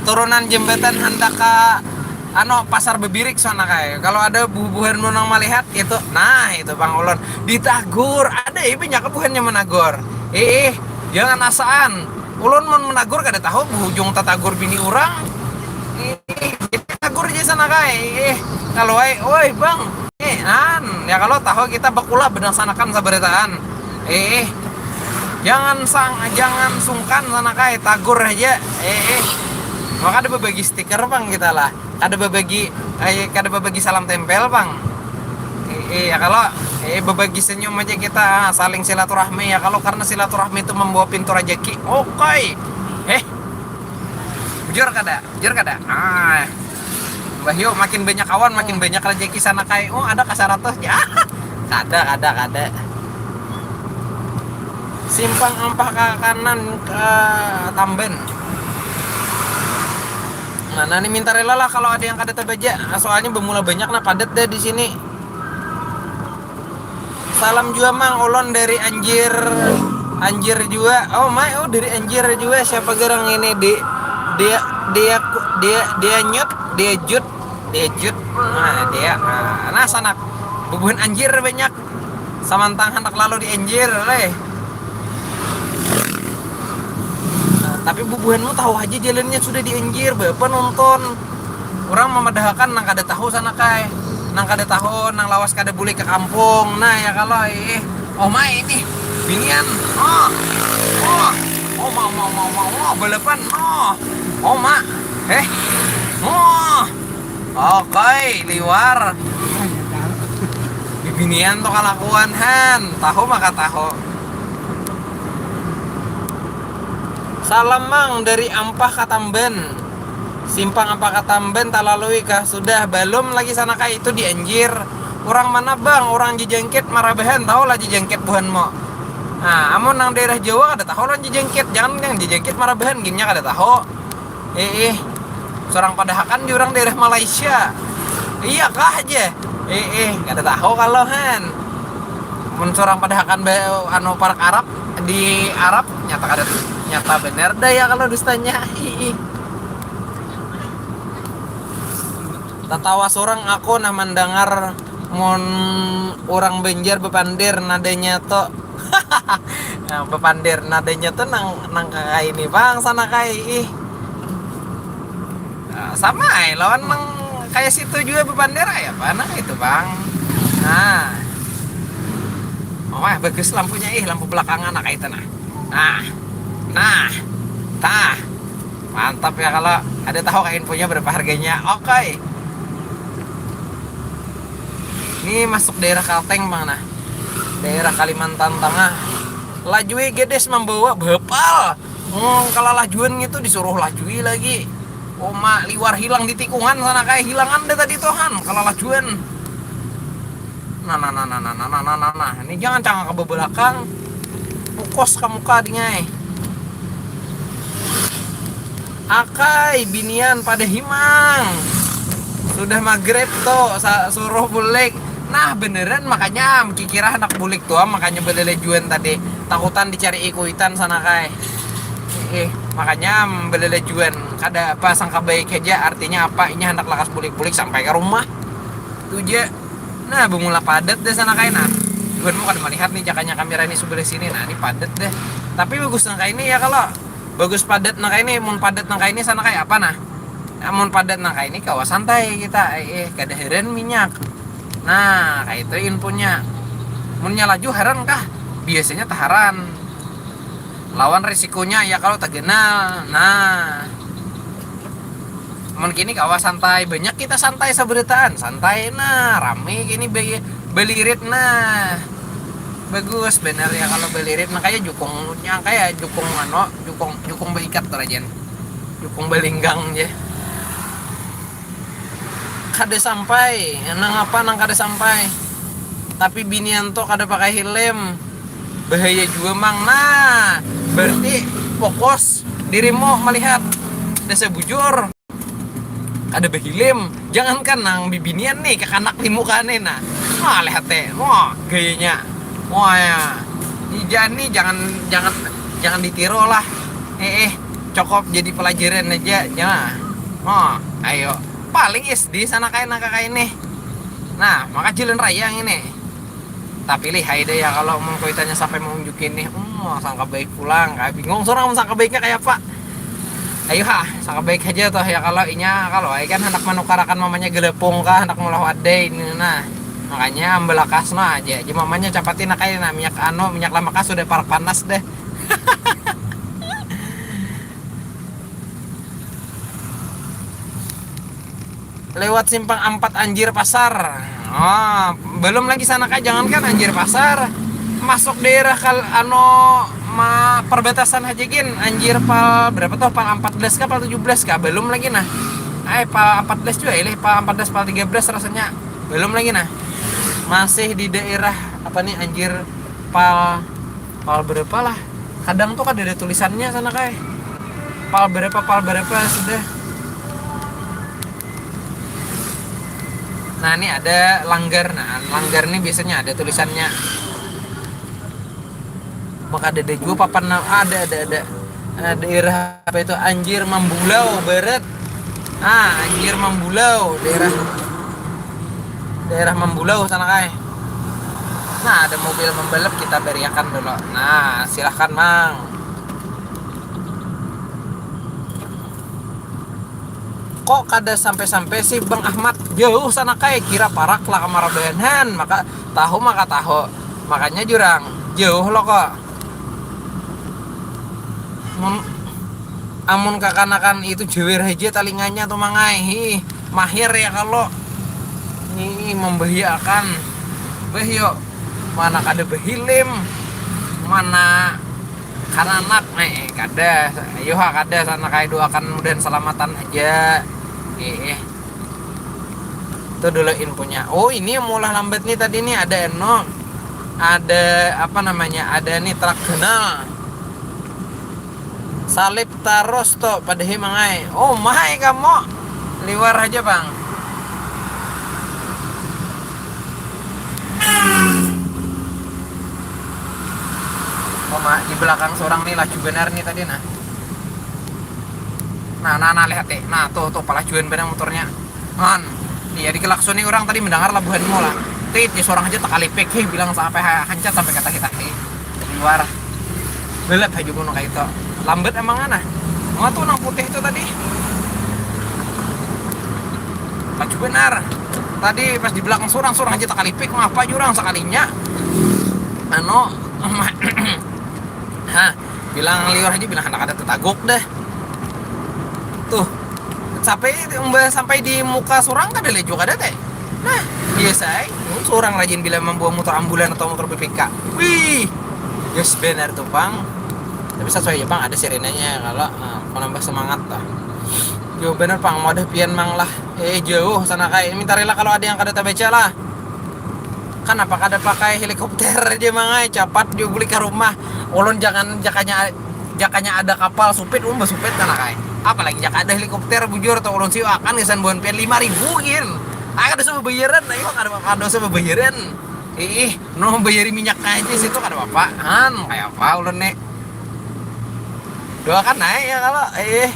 turunan jembatan handak ka, anu, Pasar Bebirik sana, kai. Kalau ada bubuhan mun nang melihat itu, nah, itu, Bang, ulun ditagur. Ada, eh, banyak buhannya menagur. Eh, eh, jangan asaan. Ulun mun menagur kada tahu, buhujung tatagur bini urang. Eh, eh, tagur aja sana, kai. Eh, kalau, ai, oi, Bang. Eh, an, ya, kalau tahu kita bakulah berdasarkan sabarataan. Eh, eh. Jangan sang, jangan sungkan sana, kai, tagur aja. Eh, eh. Maka ada berbagi stiker, Bang, kita lah. Kada berbagi, eh, kada berbagi salam tempel, Bang. Eh, eh, ya, kalau, eh, berbagi senyum aja kita, ah, saling silaturahmi, ya, kalau karena silaturahmi itu membawa pintu rezeki. Oke. Eh. Bujur kada? Bujur kada? Ah. Mbah Yu, makin banyak kawan, makin banyak rezeki sana, kai. Oh, ada ka saratus. Ya. Kada, kada, kada. Simpang ampah ke kanan ke Tamban. Mana nih, minta rela lah kalau ada yang kada tabaca. Soalnya bermula banyak, nah, padat deh di sini. Salam jua, Mang, ulun dari Anjir. Anjir jua. Oh, mai, oh, dari Anjir jua. Siapa garang ini, di dia, dia, dia, dia nyut, dia jut. Diejut. Nah, dia. Nah, nah, sanak. Bubuhan anjir banyak. Samantang handak lalu dienjir, leh. Nah, tapi bubuhanmu tahu aja jalannya sudah dienjir, bapa nonton. Orang memadahakan nang kada tahu sanak ai. Nang kada tahu, nang lawas kada bulik ke kampung. Nah, ya kalau, eh, oh, mai ini. Binian. Oh. Oh. Oh, mau, mau, mau, mau, mau, balapan. Oh. Oh, ma. Eh. Oh. Oke, liwar. Bibinian tuh kalakuan, han. Tahu maka tahu. Salam, Mang, dari Ampah Katamben. Simpang Ampah Katamben talalui kah? Sudah, balum lagi sanak ai, itu dianjir. Orang mana, Bang? Orang Jijangkit Marabahan, tahu lah Jijangkit buhanmu. Nah, amun nang daerah Jawa kada tahu lah Jijangkit. Jangan yang Jijangkit Marabahan, ginnya kada tahu. Eh, eh. Surang padahakan di urang daerah Malaysia. Iya kah aja? Eh, eh, kada tahu kalau, han. Mun surang padahakan ba-, anu, parak Arab, di Arab, nyata kada, nyata benar dah ya kalau dustanya. Ih, ih. Tatawa surang aku nah mandangar mun urang Banjar bapandir nadanya tu. Nah, bapandir nadanya tu nang, nang kaya ini pang sanak ai, ih. Nah, sama ai lawan nang kaya situ jua bapandir ai, apa nang itu pang. Nah. Oh, bagus lampunya, ih, lampu belakangan, nah, kaya itu nah. Nah. Nah. Tah. Mantap ya kalau ada tahu kah infonya berapa harganya. Oke. Ini masuk daerah Kalteng, Bang, nah. Daerah Kalimantan Tengah. Lajui gedes membawa bapal. Hmm, kalau lajuan gitu disuruh lajui lagi. Oma liwar hilang di tikungan sanak ai, hilangan deh tadi tuh, han, kalau lajuan. Nah, nah, nah, nah, nah, nah, nah, nah, nah, nah. Ini jangan cangak ke belakang. Pukos ke muka dingai. Akai, binian pada himang. Sudah maghrib tuh, sa-, suruh bulik. Nah, beneran makanya kikira anak bulik tuh, makanya belelejuan tadi. Takutan dicari kuitan sanak ai. Eh, makanya belelejuan. Kada apa, sangka baik aja, artinya apa? Ini hendak lakas bulik-bulik sampai ke rumah. Tuh ja. Nah, bemula padat deh sanak ai nah. Buhanmu kada melihat nih jakanya kamera ini sebelah sini. Nah, ini padat deh. Tapi bagus nang kaini ya kalau. Bagus padat nang kaini, mun padat nang kaini sanak ai apa nah? Nah, mun padat nang kaini kawa santai kita. Eh, eh, kada heran minyak. Nah, kayak itu infonya. Munnya laju haran kah? Biasanya taharan. Lawan risikonya ya kalau taganal. Nah. Mun kini kawa santai, banyak kita santai sabarataan, santai nah, rame kini be-, balirit nah. Bagus bener ya kalau balirit nah, kayak jukung, yang kayak jukung anu, jukung, jukung baikat tuh rajan. Jukung balinggang je. Kada sampai, nang apa nang kada sampai. Tapi binian tuh kada pakai helm. Bahaya jua, Mang. Nah, berarti fokus dirimu melihat. Dasar bujur. Kada behilim. Jangankan nang bibinian nih, kakanak di muka nih nah. Wah, lihat teh. Wah, gayanya. Wah, ya. Ija nih jangan, jangan, jangan ditiru lah. Eh, eh, cukup jadi pelajaran aja. Ya. Oh, ayo. Paling S D sanak ai nang kaka ini. Nah, maka jalan raya ini. Tapi lihai deh ya kalau mun kuitannya sampai maunjukin nih, hmm, sangka baik pulang, kayak bingung surang mun sangka baiknya kayak apa. Ayo ha, sangka baik aja tuh ya kalau inya, kalau ai kan hendak manukarakan mamanya gelepung kah, hendak maulah wadai ini nah. Makanya ambalakas no aja, aja mamanya capatin nak kayak nah minyak anu, minyak lamakas sudah parak panas deh. Lewat simpang ampat anjir pasar. Oh, belum lagi sana kah, jangankan anjir pasar, masuk daerah kal anu ma, perbatasan haja gin, anjir pal berapa tuh, pal empat belas kah, pal tujuh belas kah, belum lagi nah. Ai pal empat belas juga, ilih pal empat belas, pal tiga belas rasanya belum lagi nah. Masih di daerah apa nih, anjir pal pal berapa lah, kadang tuh kada ada tulisannya sana kayak pal berapa, pal berapa sudah. Nah, ini ada langgar. Nah, langgar ini biasanya ada tulisannya. Maka ada juga papan na-, ada, ada, ada. Nah, daerah apa itu, anjir Mambulau Barat. Ah, anjir Mambulau, daerah daerah Mambulau sana kai. Nah, ada mobil membalap, kita beriakan dulu. Nah, silahkan Mang. Kok kada sampai-sampai sih Bang Ahmad? Jauh sana kai, kira parak lah kamar bahan, maka tahu maka tahu. Makanya jurang jauh lo kok. Mun amun kakanakan itu jewer aja talinganya tuh mangai. Hi, mahir ya kalau ini membahayakan. Beh yuk, mana kada behilim, mana kananak nih kada. Ayo ha kada sana kai, doakan mudahan selamatan aja. Eh, eh. Itu dulu infonya. Oh, ini yang maulah lambat nih tadi nih, ada eno. Ada apa namanya? Ada nih truk kenal. Salib taros to padahi mangai. Oh my kamu. Liwar aja bang. Oma di belakang seorang nih laju benar nih tadi nah. Nah nah nah lihat deh. Nah tuh tuh palajuan benar motornya. Han, iya dikelaksoni orang tadi mendengar labuhanmu lah. Tit, ya seorang aja tekalipik heh bilang sampai ha- hancat sampai kata kita heh. Liwar. Belet aja kuno kayak itu. Lambat emang ana. Mau tuh nang putih itu tadi. Laju benar. Tadi pas di belakang seorang seorang aja tekalipik ngapa jurang sekalinya. Anu, ha, bilang liur aja bilang hendak ada tetaguk deh. Tuh, sampai sampai di muka surang kada laju kada teh. Nah, biasa ai. Surang rajin bila membawa motor ambulan atau motor B P K. Wih, yes benar tuh pang. Tapi sesuai ya pang ada sirenenya kalau uh, menambah semangat lah. Yo benar pang wadah pian mang lah. Eh jauh sana kai minta rela kalau ada yang kada terbaca lah. Kan apa kada pakai helikopter aja mangai capat juga beli ke rumah. Ulun jangan jakanya jakanya ada kapal supit umba supit kana kai. Apalagi jaka ada helikopter bujur atau ulun siu akan kesan buan pian lima ribu gin. Akan ada sama bayaran ayo kada ada sama bayaran. Ih, no bayari minyak aja situ kada apa-apa. Han, kayak apa ulun nih. Doakan naik ya kalau eh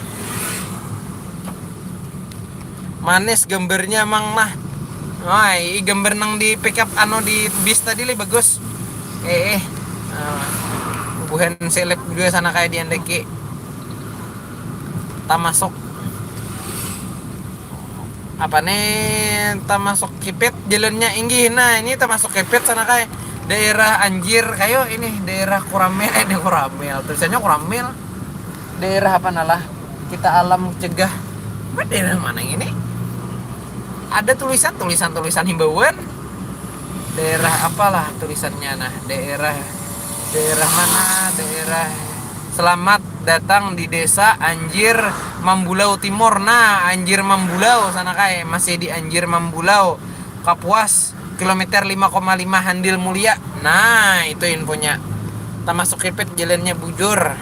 manis gambarnya mang nah. Wah, ini gambar nang di pick up anu di bis tadi li bagus. Eh, eh. Uh, buhan seleb juga sana kayak di Andeki. Tamasuk apa nih tamasuk kipit jalannya inggih nah ini tamasuk kipit sana kayak daerah anjir kayo ini daerah kuramel eh daerah kuramel tulisannya kuramel daerah apa nalah kita alam cegah apa daerah mana ini ada tulisan tulisan tulisan himbauan daerah apalah tulisannya nah daerah daerah mana daerah selamat datang di desa Anjir Mambulau Timur nah Anjir Mambulau sana kae masih di Anjir Mambulau Kapuas kilometer lima koma lima Handil Mulia nah itu infonya termasuk kipit jalannya bujur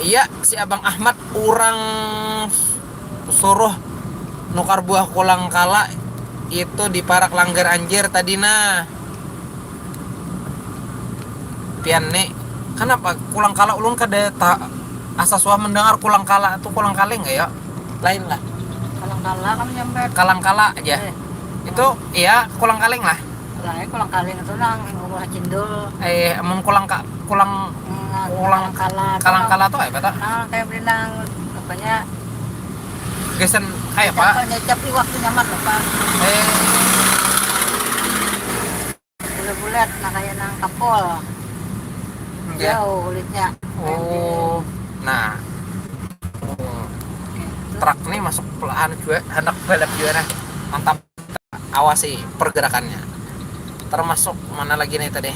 iya si abang Ahmad urang suruh nukar buah kulang kala itu di parak langgar anjir tadi nah pian nih kenapa kulang kala ulun kada ta asa suah mendengar kulang kala tuh kulang kaling ya lain lah kalang kala kan nyampe kalang kala aja eh. Itu iya kulang kaling lah Lain kulang kaling itu nang umur cindul. Eh, amun kulang ka, kulang hmm, kulang kalang kala. Kalang kala tuh apa tak? Nah, kayak beli nang apanya? Gesen kayak apa? Nyecap waktu nyaman apa? Eh. Bulat-bulat, nah kayak nang kapol. Okay. Jauh kulitnya. Oh, nah. Oh. Truk nih masuk pelahan juga, hendak balap juga nah. Mantap. Awasi pergerakannya. Termasuk mana lagi nih tadi?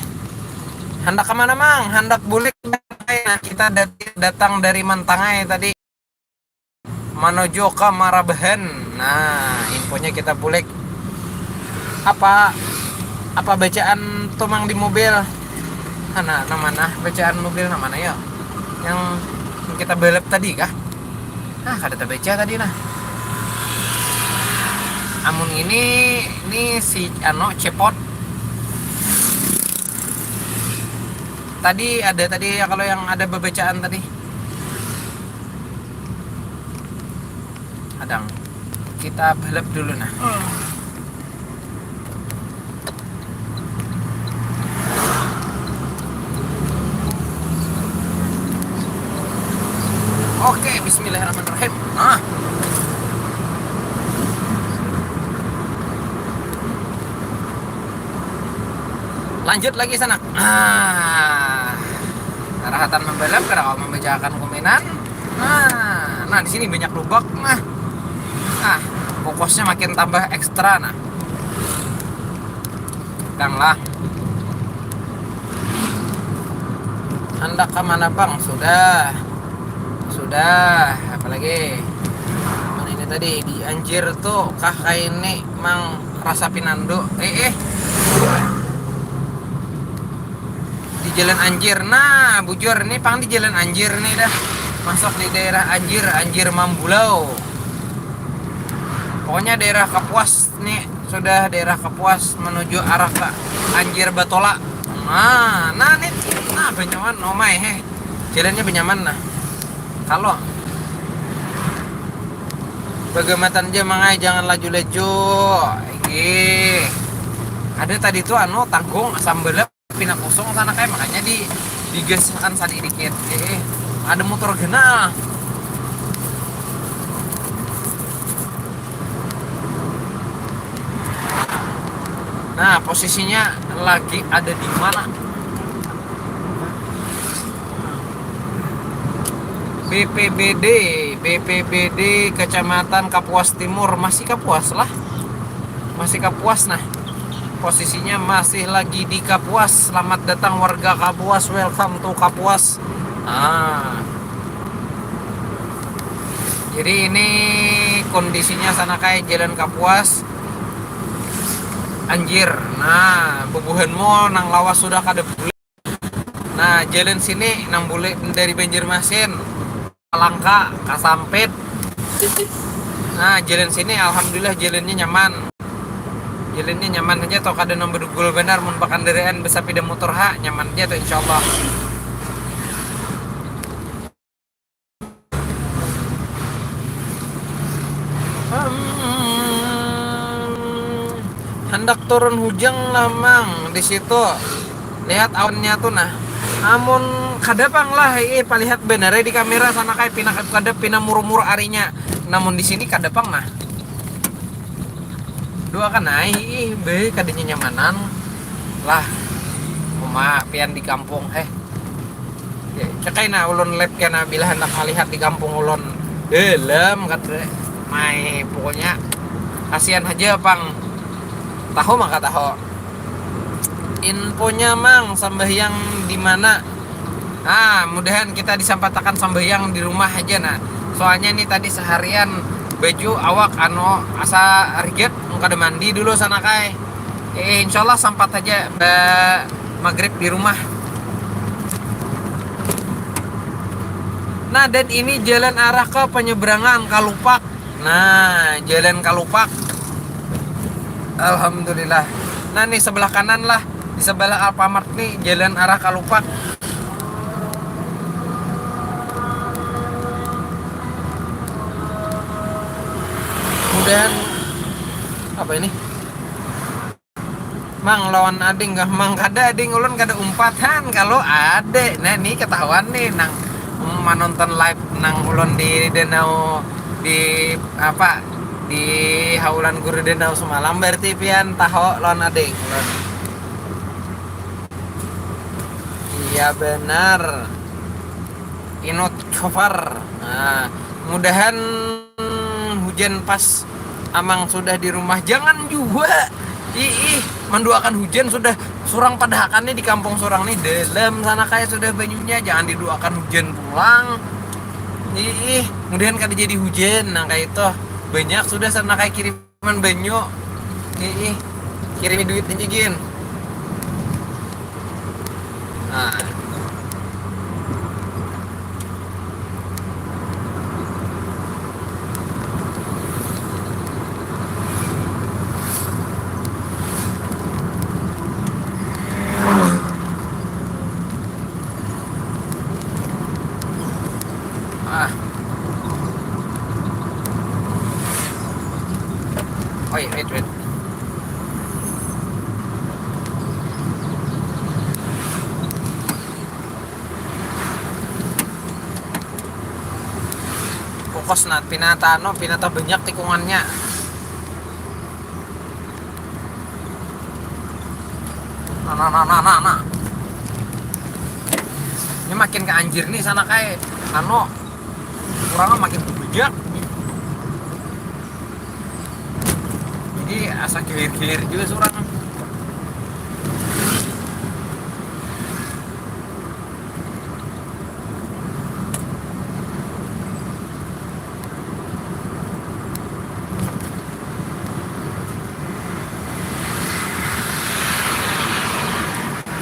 Hendak kemana mang? Hendak bulik. Nah, kita datang dari Mantangai tadi menuju ke Marabahan. Nah, infonya kita bulik. Apa apa bacaan tuh mang di mobil? Nah, nah mana bacaan mobil nah mana ya? Yang kita balap tadi kah? Nah, kada terbaca tadi nah. Amun ini ini si ano cepot. Tadi ada tadi ya kalau yang ada bebacaan tadi. Kadang kita balap dulu nah. Oke, bismillahirrahmanirrahim. Nah. Lanjut lagi sanak. Ah. Karahatan membalap, kada kawa membacakan komenan. Nah, nah di sini banyak lubak. Nah. Ah, fokusnya makin tambah ekstra nah. Dang lah. Handak ke mana bang? Sudah. Sudah. Apalagi? Mana ini tadi? Di Anjir tuh kah kaini mang rasa pinandu. Eh, eh. Di Jalan Anjir. Nah, bujur. Ini pang di Jalan Anjir nih dah. Masuk di daerah Anjir, Anjir Mambulau. Pokoknya daerah Kapuas nih, sudah daerah Kapuas menuju arah ke Anjir Batola. Nah, nah nih, nah banyaman, oh my, heh. Jalannya banyaman nah. Kalau bagamatan aja mangai, jangan laju-laju. Ih. Ada tadi tuh anu tanggung asam balap pina kosong sana kayak makanya di digaskan sadikit dikit. Eh, ada motor genal. Nah, posisinya lagi ada di mana? B P B D, B P B D Kecamatan Kapuas Timur, masih Kapuas lah. Masih Kapuas nah. Posisinya masih lagi di Kapuas. Selamat datang warga Kapuas, welcome to Kapuas. Ah. Jadi ini kondisinya sana kayak jalan Kapuas. Anjir. Nah, bubuhanmu nang lawas sudah kada boleh. Nah, jalan sini nang boleh dari Banjarmasin. Langka, kasampit. Nah, jalan sini alhamdulillah jalannya nyaman. Jalannya nyaman aja toh, kada nang bedugul benar mun bakandaraan besapeda motor ha, nyaman aja toh insyaallah. Hmm, handak turun hujang lah mang di situ. Lihat awannya tuh nah. Amun kada pang lah, ih palihat benar di kamera sana kayak pina kada pina murmur arinya. Namun di sini kada pang nah. Dua kan ai, ih be kada nyamanan lah. Uma pian di kampung heh. Cekai nah ulun live kena bila hendak melihat di kampung ulun. Dalam kata mai pokoknya kasihan aja pang. Tahu maka tahu. Infonya mang sambahyang di mana? Ah, mudahan kita disampatakan sambahyang di rumah aja nah. Soalnya nih tadi seharian baju awak anu asa rigat kada mandi dulu sana kai. Eh, insya Allah sampat aja ba maghrib di rumah. Nah, dan ini jalan arah ke penyeberangan Kalupak. Nah, jalan Kalupak. Alhamdulillah. Nah, nih sebelah kanan lah. Di sebelah Alfamart nih jalan arah Kalupak. Mudahan apa ini? Mang lawan ading kah? Mang kada ading ulun kada umpatan kalau ada. Nah, ni ketahuan nih nang manonton live nang ulun di danau di apa di haulan guru danau semalam berarti pian tahu lawan ading ulun. Iya benar. Inut cover. Nah, mudahan hujan pas amang sudah di rumah. Jangan juga. Ih, menduakan hujan sudah surang padahakan nih di kampung surang nih dalam sana kayak sudah banyunya jangan diduakan hujan pulang. Ih, mudahan kada jadi hujan nah kayak itu banyak sudah sana kayak kirim Cuman banyu. Ih, ih. Kirimi duit aja gin. Nah. Ah. Wait, wait, wait. Pokos nah, pinata anu, pinata banyak tikungannya. Nah, nah, nah, nah, nah, nah. Ini makin ke anjir nih sana kayak anu, kurangnya makin banyak. Jadi asa gilir-gilir juga seorang.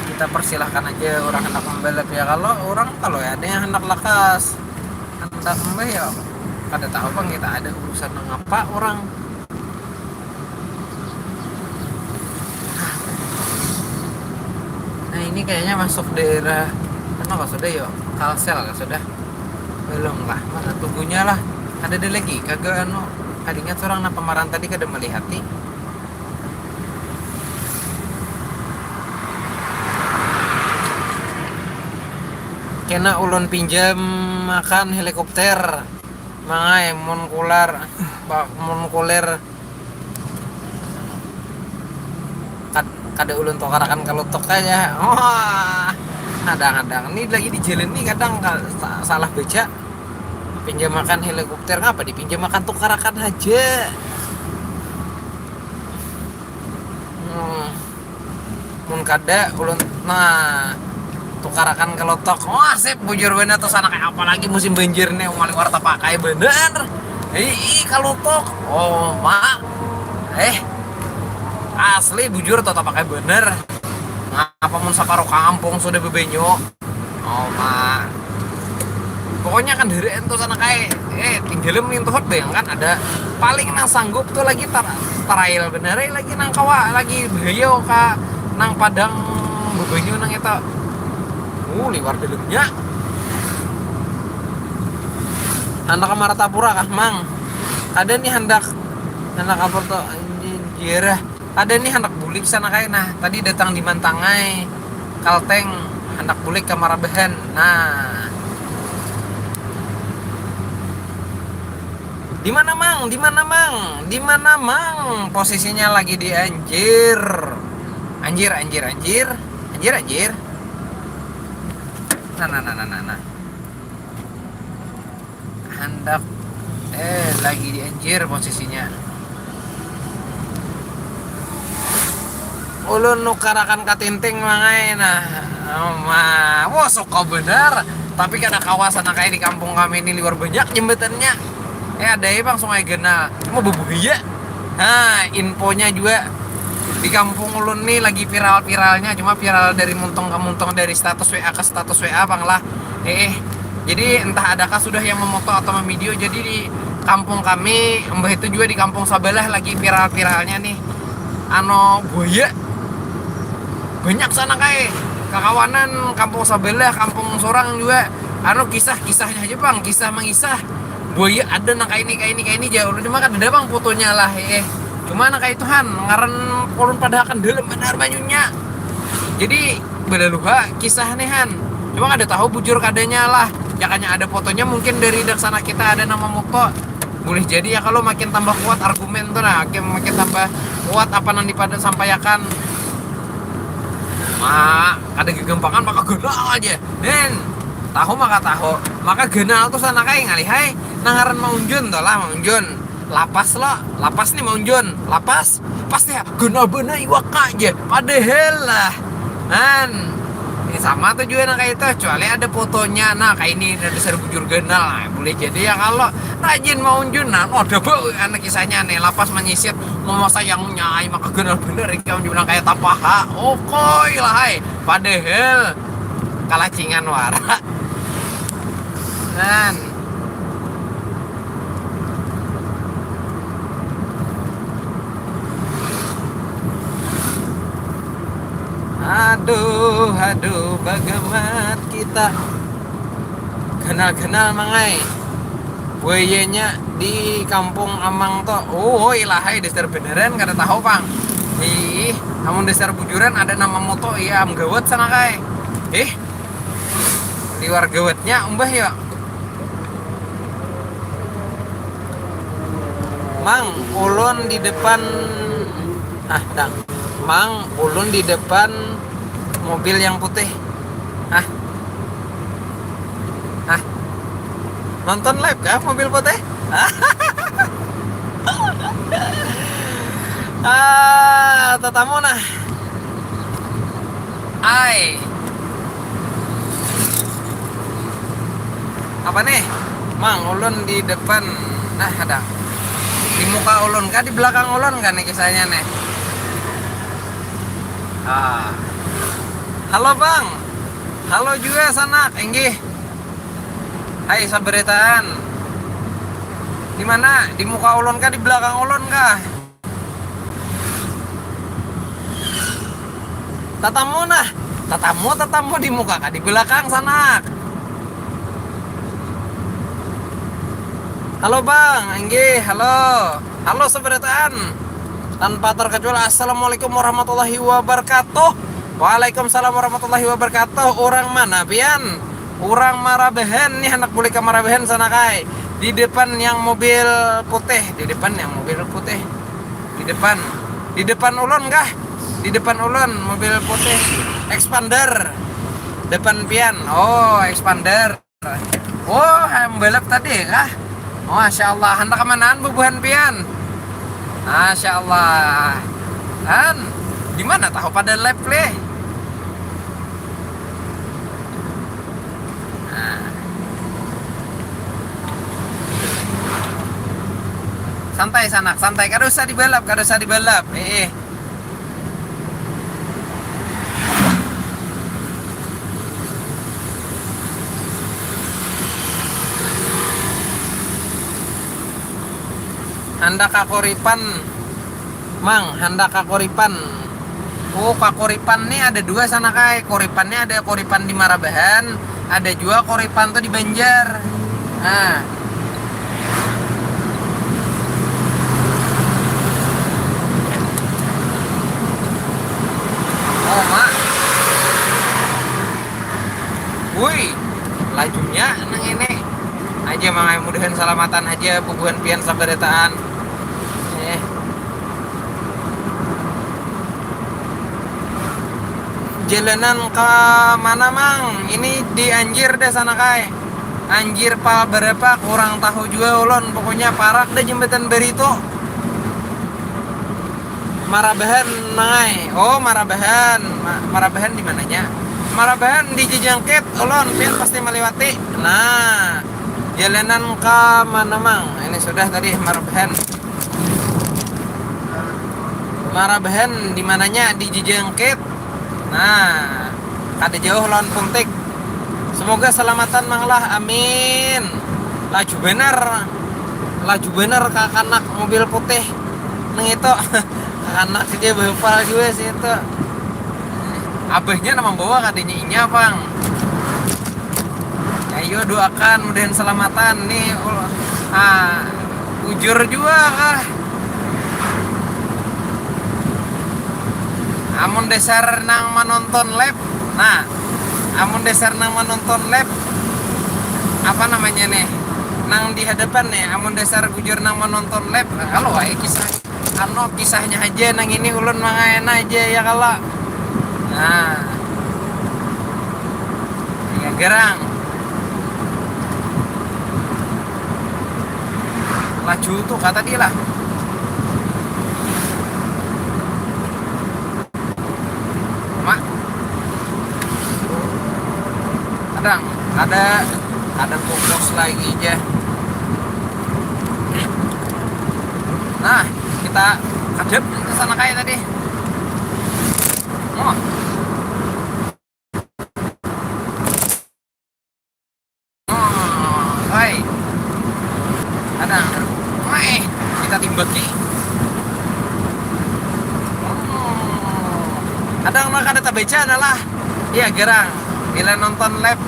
Kita persilahkan aja orang hendak membalap ya, kalau orang kalau ya ada yang hendak lakas hendak mbah ya kada tahu bang kita ada urusan ngapa orang. Nah ini kayaknya masuk daerah mana kok sudah yo, Kalsel kah sudah? Belum lah, mana tunggunya lah. Ada ada lagi kagak anu, kadingat seorang napa maran tadi kada melihati. Kena ulun pinjam makan helikopter mangai mun kular bak mun kulir kad, kada ulun tukarakan kalutuk aja. Wah, kadang-kadang ini lagi di jalan nih kadang ka, sa, salah baca, pinjamakan helikopter ngapa dipinjamakan tukarakan aja. Hmm. Mun kada ulun nah tukarakan kelotok. Wah sip bujur bener tuh sana kayak apa lagi musim banjir nih, umali warta pakai bener. Ih, ih kelotok. Oh mak. Eh, asli bujur tuh pakai bener. Ngapa mun separuh kampung sudah bebenyo? Oh mak. Pokoknya kan dari itu sana kayak eh tinggalin mintuhut bayangkan ada paling nang sanggup tuh lagi tar, tarail bener eh, lagi nang kawa lagi bayo ka nang padang bebanyu nang itu. Uh liwar dalamnya. Anak Martapura kah mang? Kada nih hendak anak apa tuh anjir. Ada nih hendak bulik sana kayak nah tadi datang di Mantangai Kalteng hendak bulik ke Marabahan nah. Di mana mang? Di mana mang? Di mana mang? Posisinya lagi di anjir. Anjir anjir anjir. Anjir anjir. Nah nah nah nah nah. Nah. Handak eh lagi di anjir posisinya. Ulun nukarakan katinting mangai nah. Oma, wah suka bener. Tapi kada kawasan kayak di kampung kami ini luar banyak jembatannya. Eh ada ya bang sungai Genal. Mau bebuhia. Nah, infonya juga di kampung ulun nih lagi viral-viralnya, cuma viral dari muntung ke muntung, dari status W A ke status W A bang lah. Eh, jadi entah adakah sudah yang memoto atau memvideo. Jadi di kampung kami, mbah itu juga di kampung sebelah lagi viral-viralnya nih. Ano buaya banyak sana kayak kakawanan kampung sebelah, kampung sorang juga. Ano kisah-kisahnya aja bang, kisah mengisah. Buaya ada nang kayak ini kayak ini kayak ini jauh cuma kan ada bang fotonya lah eh cuma nang kayak Tuhan ngaran kolon pada akan dalam benar banyunya. Jadi belaluha kisah nih han cuma ada tahu bujur kadanya lah. Jakanya ada fotonya mungkin dari daksana kita ada nama moto. Boleh jadi ya kalau makin tambah kuat argumen tuh nah makin makin tambah kuat apa nanti pada sampaikan. Mak kada gegempangan maka guna aja. Nen, tahu maka tahu. Maka ganal tuh sana kai ngalih hai. Nang ngaran maunjun tuh lah maunjun. Lapas lo, lapas nih maunjun. Lapas, pas ya ganal bener iwak aja. Padahal lah. Nan, ini sama tuh juga nah kayak itu. Kecuali ada fotonya. Nah, kayak ini ada dasar bujur ganal. Nah, boleh jadi ya kalau rajin maunjun. Nah, oh, ada bu anak kisahnya nih. Lapas menyisit memasak yang nyai maka ganal bener. Kamu juga kayak tapaha. Okoi lah hai. Padahal kalacingan wara. Nan. Aduh, aduh, bagamat kita kenal-kenal mangai. Wayanya di kampung Amang to. Oh, ilahai dasar beneran kada tahu pang. Ih, amun dasar bujuran ada nama moto iya am gawat sana kai. Ih, liwar gawatnya umbah ya. Mang, ulun di depan. Ah, dang. Mang, ulun di depan mobil yang putih. Ah. Ah. Nonton live kah mobil putih? Ah, tatamu nah. Ai. Apa nih? Mang, ulun di depan. Nah, ada. Di muka ulun kah, di belakang ulun kah nih kisahnya nih? Ah. Halo, Bang. Halo juga, sanak. Inggih. Hai, sabaritaan. Di mana? Di muka ulun kah, di belakang ulun kah? Tatamu nah. Tatamu, tatamu di muka kah, di belakang, sanak? Halo, Bang. Inggih, halo. Halo, sabarataan. Tanpa terkecuali, assalamualaikum warahmatullahi wabarakatuh. Waalaikumsalam warahmatullahi wabarakatuh. Orang mana pian? Orang Marabahan nih, anak bulik ke Marabahan sana kai. Di depan yang mobil putih, di depan yang mobil putih. Di depan. Di depan ulun kah? Di depan ulun mobil putih Expander. Depan pian. Oh, Expander. Oh, yang balap tadi kah? Oh, Masya Allah, hendak kemanaan bubuhan pian? Masya Allah. Kan, di mana tahu pada live play? Nah. Santai, sanak, santai. Kada usah dibalap, kada usah dibalap. Eh, eh. Handak kakuripan, Mang, handak kakuripan. Oh, kakuripan nih ada dua sana kai. Kuripannya ada kuripan di Marabahan, ada juga kuripan tuh di Banjar. Nah. Oh, Mak. Wui, lajunya nang ini. Aja, Mang ai, mudahan salamatan aja bubuhan pian sabarataan. Eh. Jalanan ke mana, Mang? Ini di Anjir deh sana kai. Anjir pal berapa, kurang tahu juga ulun. Pokoknya parak deh jembatan Barito. Marabahan, Mang ai. Oh, Marabahan. Ma- Marabahan di mananya? Marabahan di Jejangkit, ulun pian pasti melewati. Nah, jalanan ke mana, Mang? Ini sudah tadi Marabahan. Marabahan di mananya? Di Jejangkit. Nah, kada jauh lawan Pultik. Semoga salamatan, Mang lah. Amin. Laju bener. Laju bener kakanak mobil putih. Nang itu. Kakanak saja bahapal juga sih itu. Abahnya nama bawa kadanya inya, Bang. Ayo doakan mudahan salamatan nih. Ul- Ah, bujur juga kah? Amun dasar nang manonton live, nah, amun dasar nang manonton live, apa namanya nih? Nang di hadapan nih, amun dasar bujur nang manonton live, nah, kalau wae kisah, anu, kisahnya aja nang ini ulun mangaena aja ya kala. Nah. Ya, gerang. Laju tuh kata dia lah. Mak. Kadang ada, ada fokus lagi aja. Nah, kita kadep ke sana kayak tadi. Oh. Oh, hai. Ada. Hai, kita timbak nih. Oh. Ada nang kada tabaca adalah. Iya, gerang. Bila nonton live.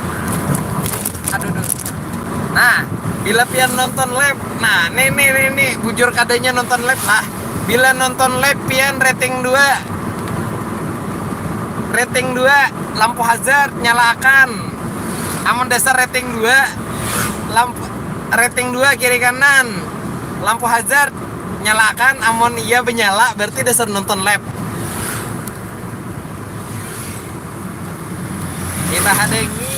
Aduh, duh. Nah, Bila pian nonton live, nah, nih, nih, nih, nih, bujur kadanya nonton live lah. Bila nonton live, pian rating dua. Rating dua, lampu hazard, nyalakan. Amun dasar rating dua, lampu, rating dua kiri kanan, lampu hazard, nyalakan. Amun iya benyala, berarti dasar nonton live. Kita hadangi.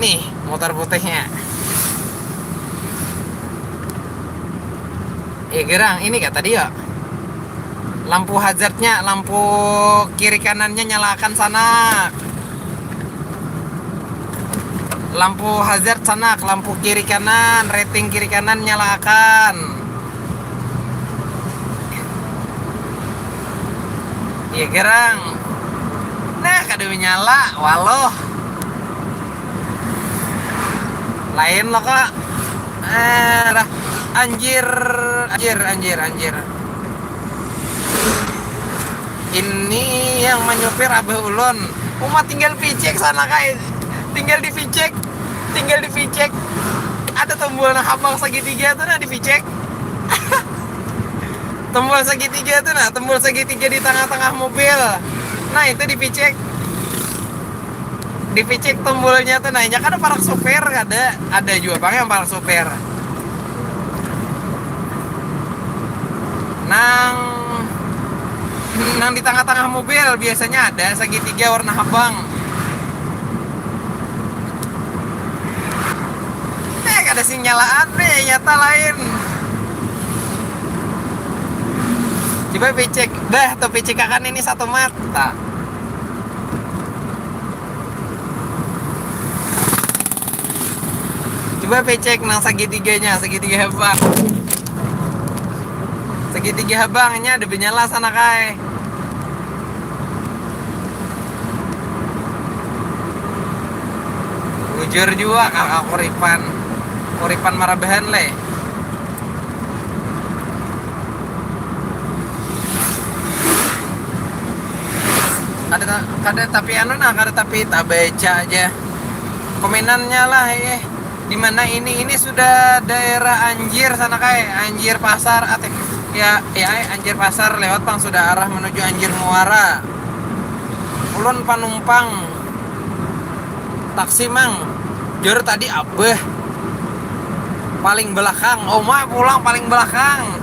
Nih, motor putihnya. Eh, gerang, ini kata dia. Lampu hazardnya, lampu kiri kanannya nyalakan, sanak. Lampu hazard, sanak, lampu kiri kanan, rating kiri kanan nyalakan. Iya, gerang. Nah, kada menyala, waloh. Lain lo, Kak. Eh, dah. Anjir, anjir, anjir, anjir. Ini yang menyupir abah ulun. Uma tinggal picek sana, kai. Tinggal dipicek. Tinggal dipicek. Ada tombol nah habang segitiga tuh nah dipicek. Tombol segitiga tuh nah, tombol segitiga di tengah-tengah mobil. Nah, itu dipicek. Dipicek tombolnya tuh nah, nya kada parak supir, kada. Ada juga pang yang parak supir. Nang, nang di tengah-tengah mobil biasanya ada segitiga warna habang. Eh, kada sing nyalaan nih, nyata lain. Coba picek, bah, tuh picekakan ini satu mata. Coba picek nang segitiganya, segitiga habang. Segitiga habangnya ada benyala sana, kai. Bujur jua, kakak kuripan. Kuripan marabahan, le. Kada, kada tapi anu nah, kada tapi tabaca aja. Komenannya lah, eh. Di mana ini? Ini sudah daerah Anjir sana, kai. Anjir Pasar, ateh. Ya, ya, eh, Anjir Pasar lewat pang, sudah arah menuju Anjir Muara. Ulun panumpang taksi, Mang. Jur tadi abah paling belakang, oma pulang paling belakang.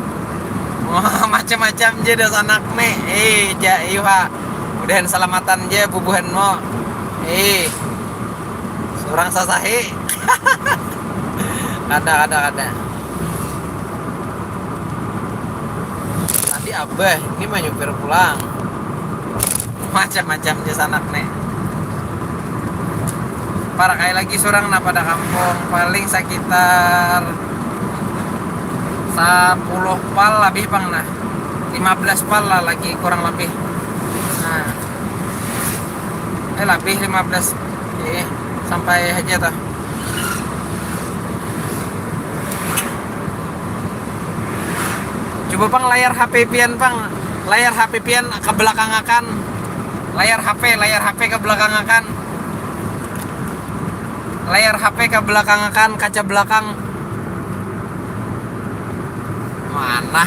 Wah, macam-macam je dah sanak nih. Eh, ja, iha. Mudahan salamatan je bubuhanmu. Eh, seorang sasahi. Kada, kada, kada. Tadi abah, ini mah nyupir pulang. Macam-macam je sanak nih. Parakai lagi surang nah pada kampung, paling sekitar sepuluh pal lebih pang nah. Lima belas pal lah lagi kurang lebih. Nah. Eh, lebih lima belas. Eh, sampai aja tuh. Coba pang layar H P pian, pang. Layar H P pian ke belakang akan. Layar H P, layar H P ke belakang akan. Layar H P ke belakang akan, kaca belakang. Mana?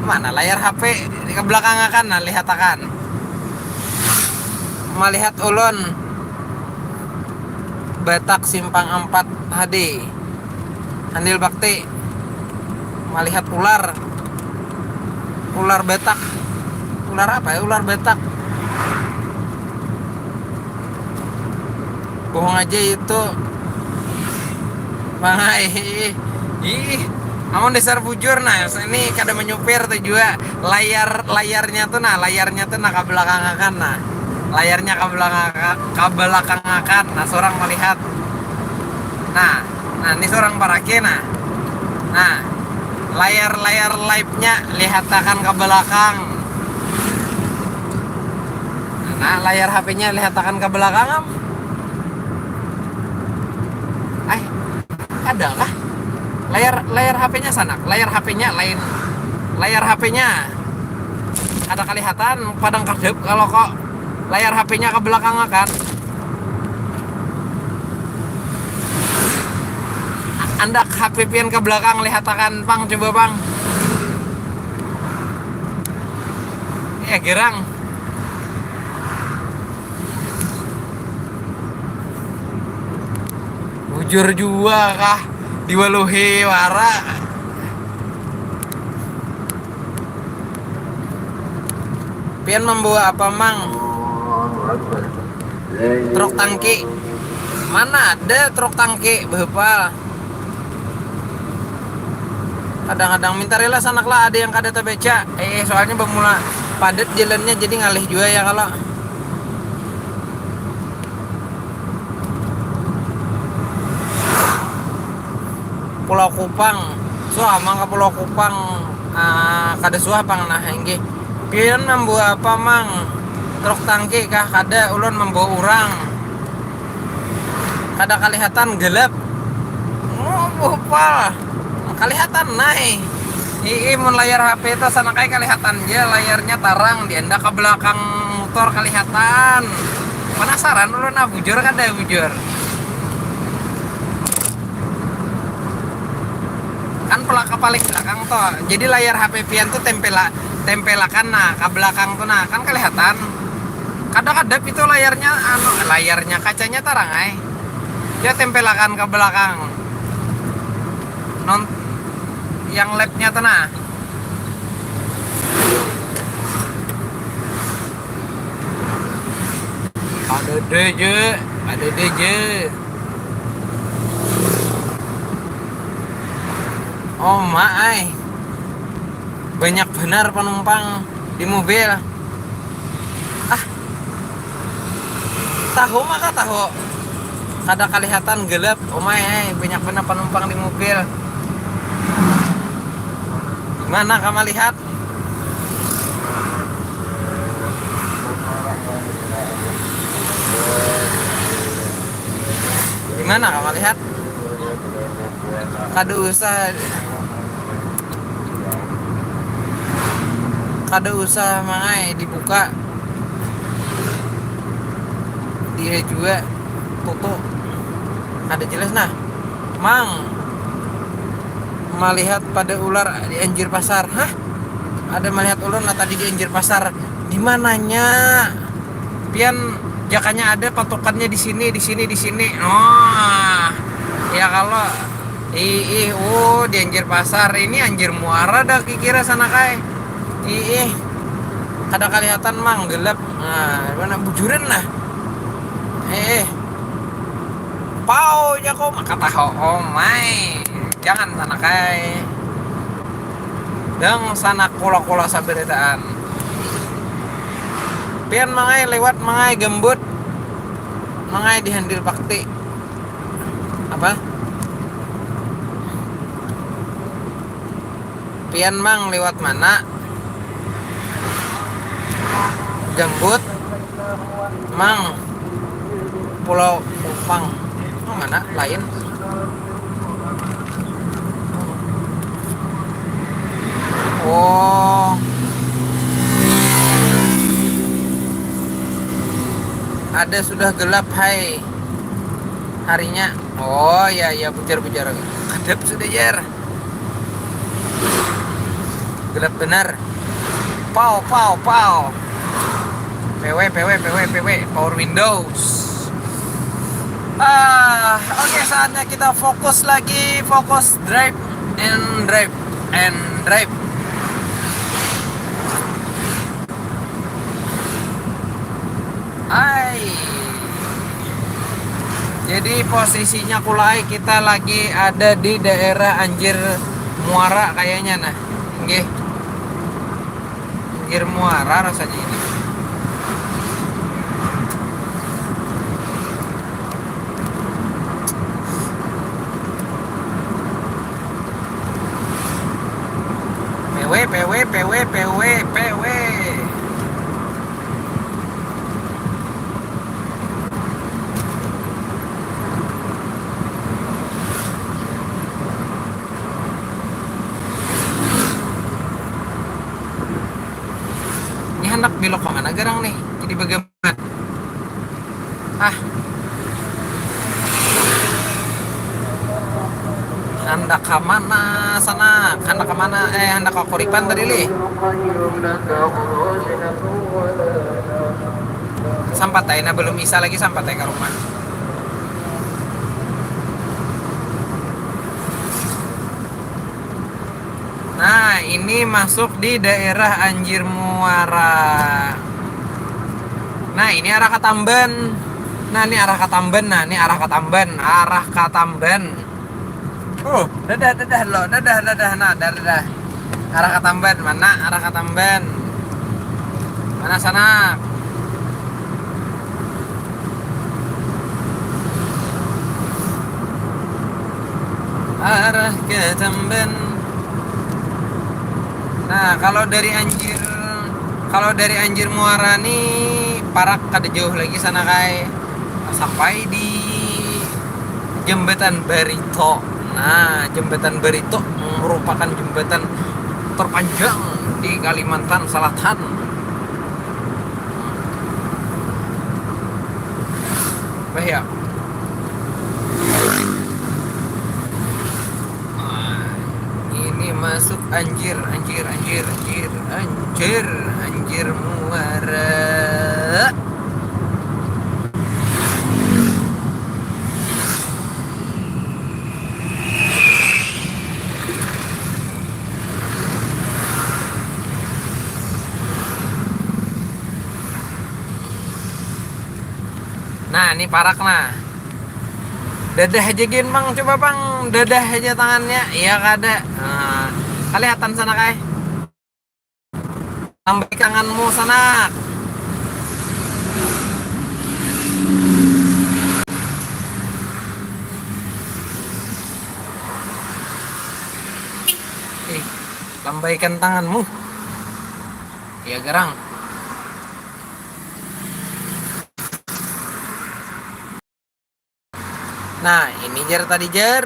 Mana layar H P ke belakang akan? Nah, lihat akan. Melihat ulun. Batak Simpang Ampat H D. Handil Bakti. Melihat ular. Ular Batak. Ular apa ya? Ular Batak. Bohong aja itu. Mangai. Ih, amun dasar bujur nah, ini kada menyupir tuh juga. Layar, layarnya tuh nah, layarnya tuh nah ke belakang akan nah. Layarnya ke belakang, ke belakang akan. Nah, seorang melihat. Nah, nah, ini seorang paraki nah. Nah, layar-layar live-nya lihatakan ke belakang. Nah, layar H P-nya lihatakan ke belakang am. Ay, ada kah? Layar, layar H P-nya sanak, layar H P-nya lain. Layar H P-nya ada kelihatan padang kedap kalau kok layar H P-nya ke belakang akan. Andak H P pian ke belakang, lihatakan pang, coba pang. Ya, gerang. Bujur jua kah? Diwaluhi wara. Pian membawa apa, Mang? Truk tangki. Mana ada truk tangki, behepal. Kadang-kadang minta rela sanak lah, ada yang kada tabaca. Eh, soalnya bamula padat jalannya, jadi ngalih jua ya kalau. Pulau Kupang. Suah mang ke Pulau Kupang, ah, kada suah pang nah, inggih. Pian membawa apa, Mang? Truk tangki kah? Kada, ulun membawa urang. Kada kalihatan, gelap. Oh, bupal. Kalihatan, nai. Ii, mun layar H P itu sanak ai kalihatan ja, layarnya tarang, diandak ke belakang motor kalihatan. Penasaran ulun, ah, bujur kada bujur. Kan pelaka paling belakang tuh. Jadi layar H P pian tuh tempela tempelakan, nah, ke belakang tuh, nah, kan kelihatan. Kada kedap itu layarnya, anu, layarnya, kacanya tarang ai. Ya, tempelakan ke belakang. Non yang labnya tuh, nah. Ada aja, ada aja. Oh, ma ai. Banyak benar penumpang di mobil. Ah. Tahu maka tahu. Kada kelihatan, gelap. Oh, ma ai, banyak benar penumpang di mobil. Gimana kamu lihat? Gimana kamu lihat? Kada usah, kada usah, Mang ai, dibuka. Dia juga tutup. Kada jelas nah. Mang melihat pada ular di Anjir Pasar. Hah? Ada melihat ular nah tadi di Anjir Pasar. Di mananya? Pian jakanya ada patukannya di sini, di sini, di sini. Oh, ya kalau ih, ih, oh, di Anjir Pasar ini, Anjir Muara dah kikira sana kai. Ih, ih. Kada kelihatan, Mang, gelap. Nah, mana bujuran lah. Eh, eh. Pau nya kau maka tahu, oh my. Jangan sana kai. Dang sanak kula-kula sabarataan. Pian Mang ai lewat, Mang ai gambut. Mang ai dihandil bakti. Apa? Pian Mang lewat mana? Gambut. Mang. Pulau Kupang. Oh, mana? Lain. Oh. Ada sudah gelap, hai. Harinya. Oh, ya, ya, bujar, bujar. Kadap sudah, Jar. Gelap benar. Pow, pow, pow. P W, P W, P W, P W. Power Windows. Ah, oke, saatnya kita fokus lagi, fokus drive and drive and drive. Hai. Jadi posisinya kulai kita lagi ada di daerah Anjir Muara kayaknya nah. Nggih. Anjir Muara rasanya ini. P W, P W, P W, P W, P W. Ini hendak belok ke mana garang nih? Jadi bagaimana? Ah. Handak ka mana sana? Handak ka mana? Eh, handak ka Kuripan tadi, lih. Sampat ai, nah, belum isa lagi, sampat ai ka rumah. Nah, ini masuk di daerah Anjir Muara. Nah, ini arah Katamban. Nah, ini arah Katamban. Nah, ini arah Katamban. Arah Katamban. Oh, dadah, dadah lo, dadah, dadah, nah, dadah, dadah. Arah Katamban, mana arah Katamban? Mana sana? Arah Katamban. Nah, kalau dari Anjir, kalau dari Anjir Muara nih parak kada jauh lagi sana, kai. Sampai di Jembatan Barito. Nah, Jembatan Barito merupakan jembatan terpanjang di Kalimantan Selatan. Bah ya. Nah, ini masuk Anjir, Anjir, Anjir, Anjir, Anjir, Anjir Muara. Nah, ini parak nah. Dadah aja gin, Bang. Coba, Bang, dadah aja tangannya. Iya kada? Nah, kelihatan sana, kai. Lambaikan tanganmu, sanak. Eh, lambaikan tanganmu. Ya, garang. Nah, ini jar tadi, jar.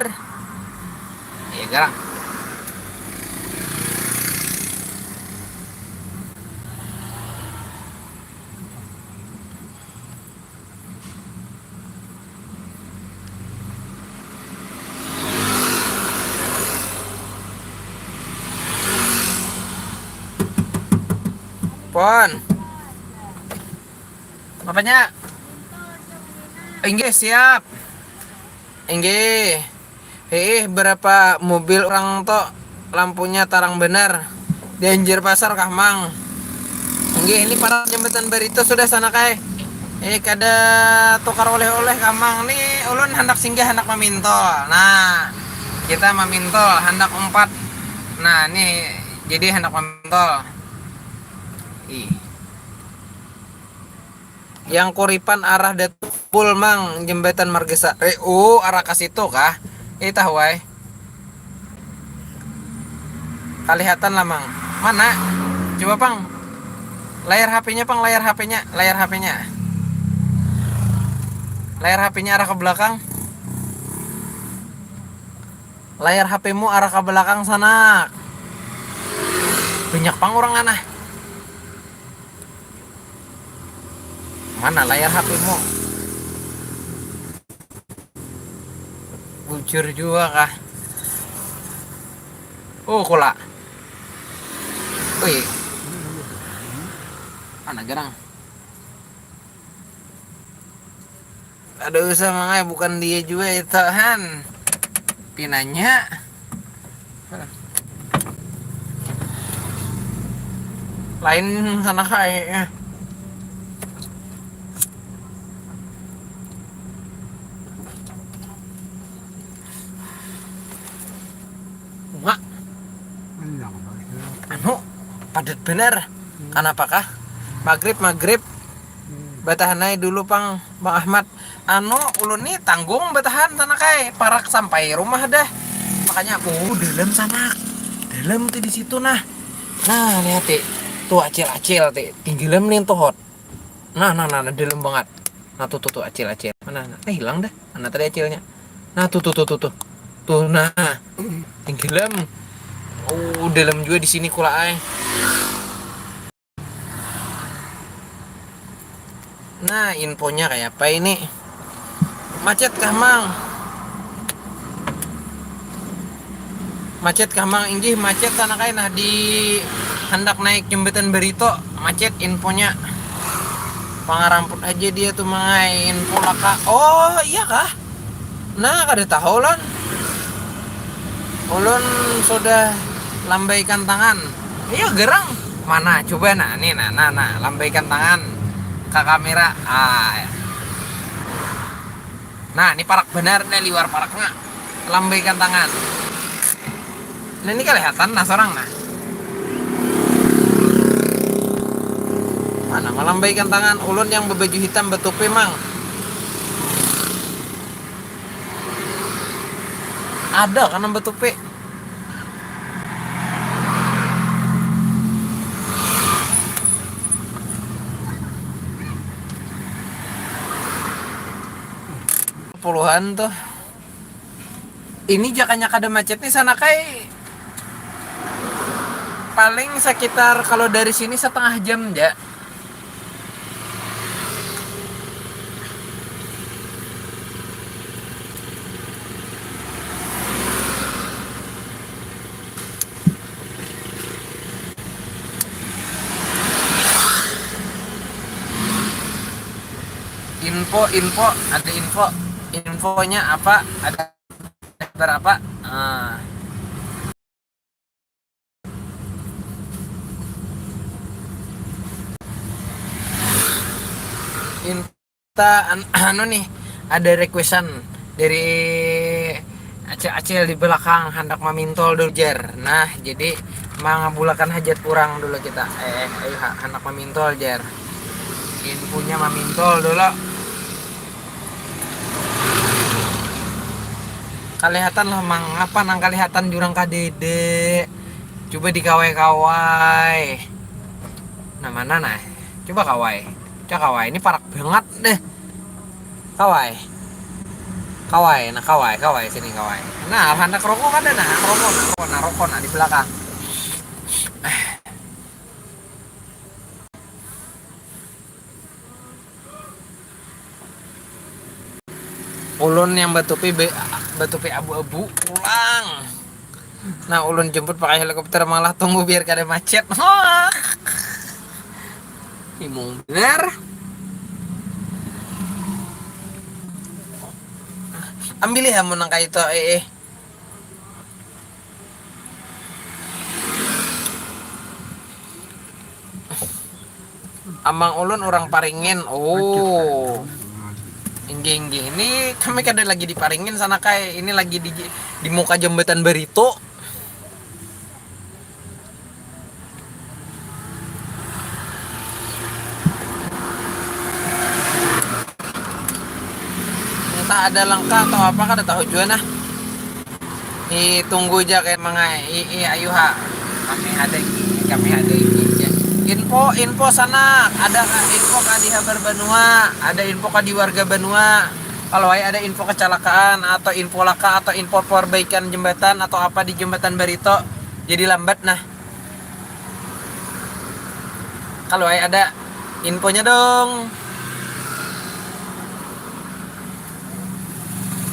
Ya, garang. Pon. Apanya? Inggih, siap. Inggih. Hiih, berapa mobil orang to lampunya tarang benar. Di Anjir Pasar kah, Mang? Inggih, ini parak Jembatan Barito sudah sana, kai. Eh, kada tukar oleh-oleh kah, Mang? Ni ulun handak singgah, handak mamintol. Nah, kita mamintol, handak umpat. Nah, ni jadi handak mamintol. Ih. Yang Kuripan arah Datumbul, Mang, Jembatan Margasari. Oh, arah ka situ kah? Eh, tahu ai. Kalihatan lah, Mang. Mana? Coba, Pang. Layar H P-nya, Pang, layar H P-nya, layar H P-nya. Layar H P-nya arah ke belakang. Layar H P-mu arah ke belakang sana. Banyak pang orang, anah. Mana layar H P-mu? Bujur jua kah? Oh, kula. Wih. Mana garang? Ada usah, Mang ai, bukan dia jua itu, han. Pinanya. Lain sana kayaknya. Mak, anu, padat benar. Kanapakah? Maghrib, maghrib. Batahan ai dulu pang, Bang Ahmad. Anu, ulun ni tanggung batahan sana, kai. Parak sampai rumah dah. Makanya, oh, dalam, sanak. Dalam ti di situ, nah. Nah, lihat ti. Tuh, acil-acil ti. Tinggalam nih, tuhot. Nah, nah, nah, nah, dalam banget. Nah, tuh, tuh, tuh, acil-acil. Mana? Nah, hilang dah. Mana tadi acilnya? Nah, tuh, tuh, tuh, tuh, tuh. Tuh, nah. Tinggalam. Oh, dalam juga di sini kula ai. Nah, infonya kayak apa ini? Macet kah, Mang? Macet kah, Mang? Inggih, macet sana kai nah, di handak naik jembatan Barito, macet infonya. Pangaramput aja dia tuh, Mang ai, info laka. Oh, iya kah? Nah, kada tahu ulun. Ulun sudah lambaikan tangan. Iya, gerang. Mana? Coba nah, nih, nah, nah, nah, lambaikan tangan ke kamera. Ah, ya. Nah, ini parak benar nih, liwar paraknya. Lambaikan tangan. Nah, ini kelihatan nah, seorang nah. Mana melambaikan tangan? Ulun yang berbaju hitam, betupi, Mang. Ada kan yang betupi? Puluhan tuh. Ini jakanya kada macet nih, sana kai paling sekitar, kalau dari sini, setengah jam ja. Info, info, ada info. Infonya apa? Ada berapa? Ah. Inta an- anu nih, ada requestan dari acil-acil di belakang, handak mamintol dulu, jar. Nah, jadi mangabulakan hajat urang dulu kita. Eh, ayo, ha, handak mamintol, jar. Infonya mamintol dulu. Kalihatan lah, Mang. Apa nang kalihatan jurang kadede? Coba dikawai-kawai. Nah, mana nah? Coba kawai. Coba kawai. Ini parak banget deh. Kawai. Kawai, nah, kawai, kawai, sini kawai. Nah, handak rokok kada nah? Rokok nah, rokok nah, rokok nah di belakang. Ulun yang batupi be- batupi abu-abu pulang. Nah, ulun jemput pakai helikopter, malah tunggu biar kada macet. Imung bener. Ambil ya mun nang kayak itu, eh, eh. Amang ulun orang Paringin. Oh. Inggih, inggih. Ini kami kada lagi di Paringin sana kai. Ini lagi di di muka jembatan Barito. Entah ada langkah atau apa, kada tahu juga nah. I tunggu ja kayak mangai. I, i ayu ha. Kami ada ini, kami ada ini ja. Info, info sana, ada ka info ka di habar banua, ada info ka di warga banua. Kalau ai ada info kecelakaan atau info laka atau info perbaikan jembatan atau apa di jembatan Barito, jadi lambat nah. Kalau ai ada infonya dong.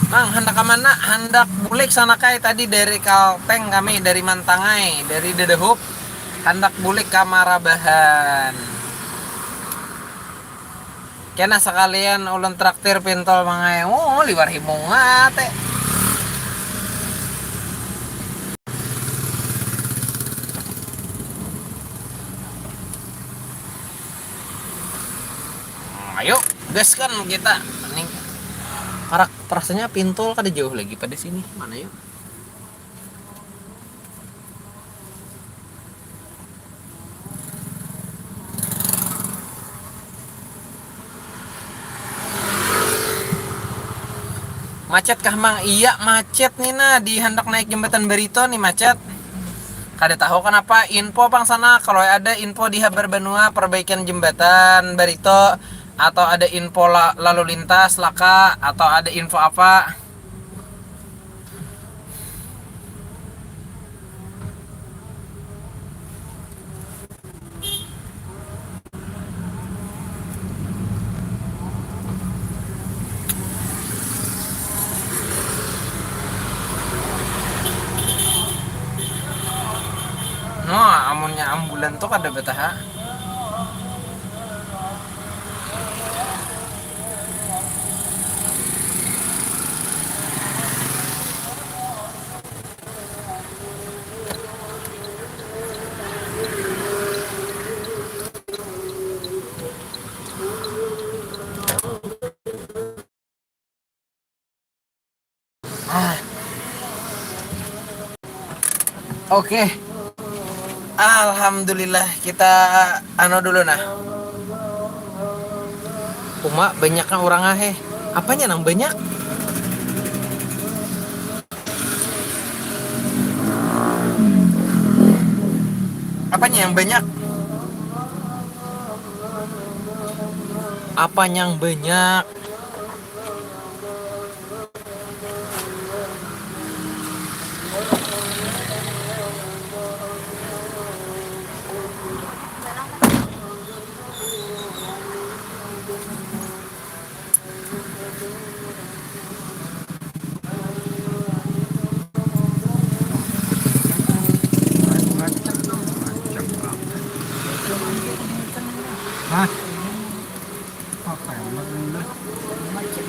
Mang, handak ke mana? Handak bulik sana kai, tadi dari Kalteng kami, dari Mantangai, dari Dadahup. Handak bulik ke Marabahan. Kena sekalian ulun traktir pintol mangai. Oh, liwar himung ate. Ayo, gas kan kita. Nih. Parak, rasanya pintol kada jauh lagi pada sini. Mana yuk? Macet kah, Mang? Iya, macet nih nah, di handak naik jembatan Barito nih macet. Kada tahu kenapa, info pang sana, kalau ada info di habar banua perbaikan jembatan Barito atau ada info la- lalu lintas laka atau ada info apa. Enam bulan tuh kada betaha. Ah. Oke. Alhamdulillah, kita anu dulu nah. Uma banyaknya orang ah, eh. Apanya nang banyak? Apanya yang banyak? Apa yang banyak? Hah? Apa yang benar? Eh, macet.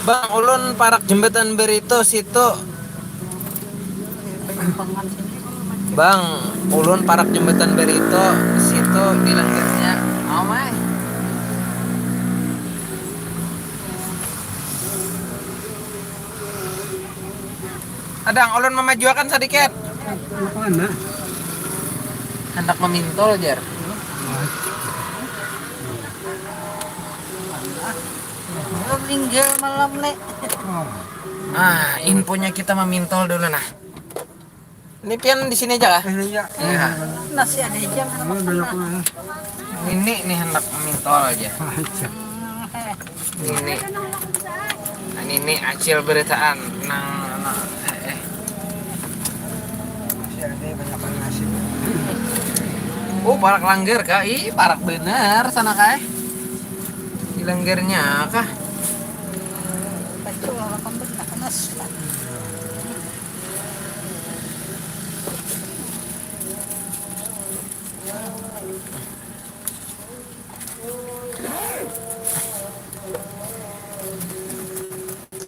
Bang, ulun parak jembatan Barito situ. Bang, ulun parak jembatan Barito situ di langgarnya. Amai. Adang, ulun memajuakan sedikit. Mana? Hendak memintol, jar. Belum tinggal malam, Lek. Ah, infonya kita memintol dulu, nah. Ini pian di sini aja kah? Ini ya. Ya. Nasi ada hijau, ada makan, banyak nah. Ini nih hendak memintol aja. Aja. Ini. Nah, ini acil beritaan nang, nang eh, eh. Masih ada banyak nasi. Oh, parak langgar kah? Ih, parak benar sana kah? Di langgarnya kah? Pacul, delapan belas, tak panas.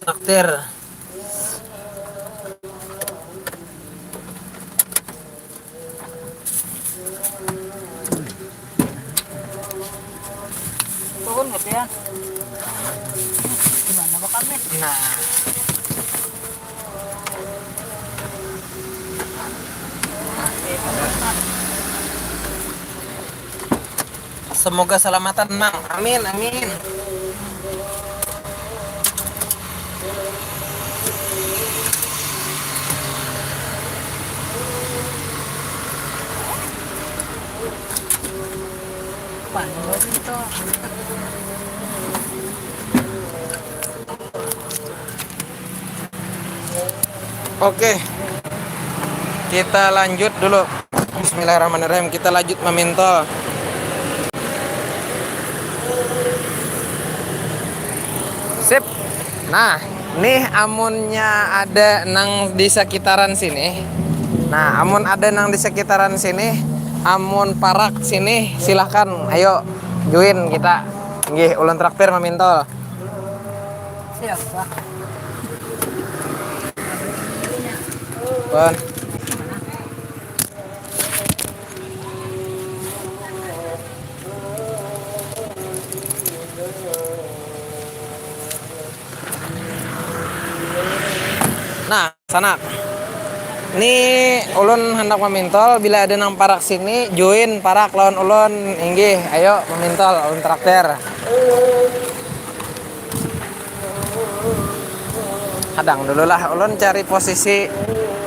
Traktir. Turun nggak ya? Gimana, Pak Kamil? Nah. Semoga salamatan, Mang. Amin, amin. Oke. Kita lanjut dulu. Bismillahirrahmanirrahim. Kita lanjut memintol. Sip. Nah, nih amunnya ada nang di sekitaran sini. Nah, amun ada nang di sekitaran sini, amun parak sini, silahkan. Ayo, join kita. Nggih, ulun traktir memintol. Siapa? Pun. Nah, sanak. Ni ulun handak mamintol, bila ada nang parak sini, join parak lawan ulun, inggih, ayo mamintol, ulun traktir. Hadang dulu lah, ulun cari posisi,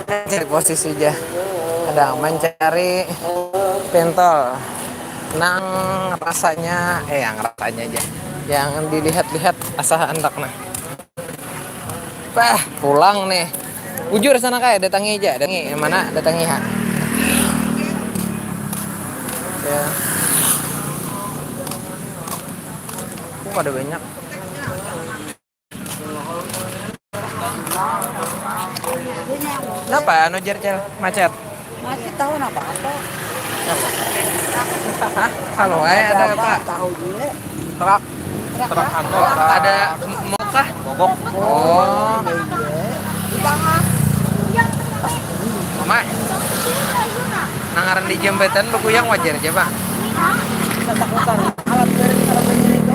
cari posisi ja. Hadang mancari pentol nang rasanya, eh, yang rasanya ja, yang dilihat-lihat asa handak nah. Bah, pulang nih. Bujur sana kaya, datangi ja, datangi. Yang mana? Datangi ha. Ya. Oh, ada banyak. Kenapa anu, Jer, Cel? Macet? Macet tahu apa apa? Hah? Kalau eh ada apa? Tahu juga. Truk. Truk angkot. Oh, ada m- mogok kah? Mogok. Oh. Mama, nang ngaran di jambatan beguyang wajar aja, Pak.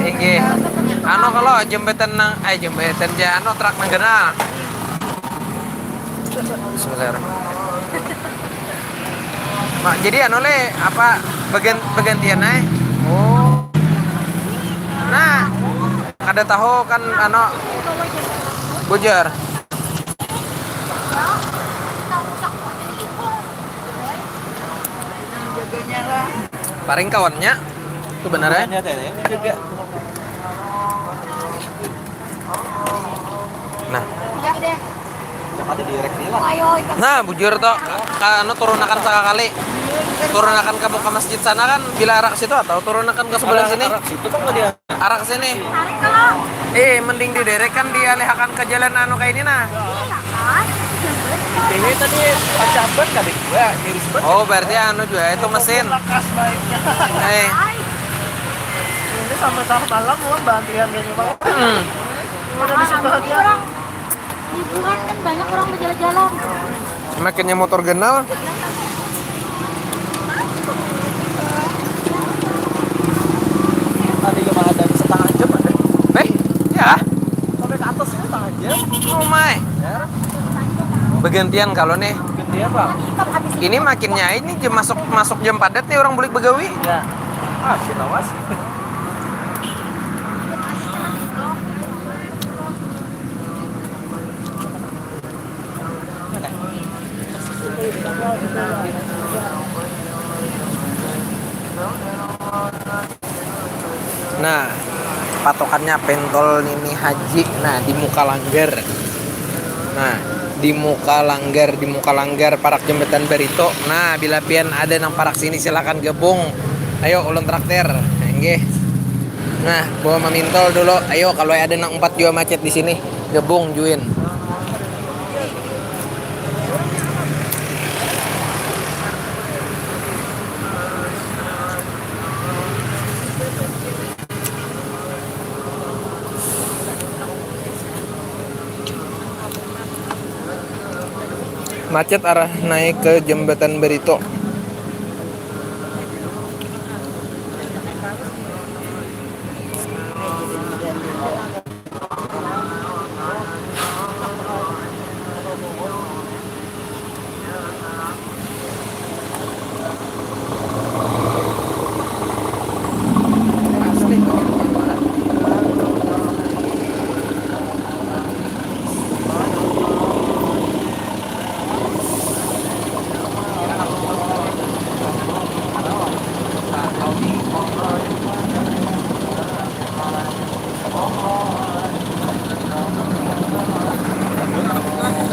Inggih. Anu, kalau jambatan nang, eh, jambatan ja, anu, truk nang ganal. Bismillahirrahmanirrahim. Mak, jadi anu le, apa, bagan- bagantian ae. Oh. Nah, kada tahu kan, anu, bujur. Paring kawannya sebenarnya. Hanya ada yang jaga. Nah. Udah deh. Jangan direct nih lah. Ayo, ikut. Nah, bujur toh, ka- anu, turunakan sakali. Turunakan kamu ke masjid sana kan, bila arah ke situ atau turunakan ke sebelah sini? Arah situ kan dia. Arah ke sini. Tarik kalau. Eh, mending diderek kan, dialihakan ke jalan anu kayak ini nah. Iya kan? Ini tadi pecah ban kali dua, miris banget. Oh, berarti anu juga itu mesin. Lekas baiknya. Eh. Ini sampai tengah malam, mau bantian kayak gimana? Hmm. Udah di situ aja. Orang liburan kan banyak orang berjalan-jalan. Makinnya motor ganal. Tadi cuma ada setengah jam ada. Eh, ya. Sampai ke atas ini setengah jam. Oh my. Ya. Bergantian kalau nih. Gantian, Bang. Ini makinnya ini jam masuk masuk jam padat nih orang bulik begawi. Ya. Ah, kita was. Nah, patokannya pentol Nini Haji. Nah, di muka langgar. Nah, di muka langgar, di muka langgar parak jembatan Barito. Nah, bila pian ada nang parak sini silakan gabung. Ayo ulun traktir. Nggih. Nah, bawa mamintol dulu. Ayo kalau ada nang empat jua macet di sini, gabung join. Macet arah naik ke Jembatan Barito.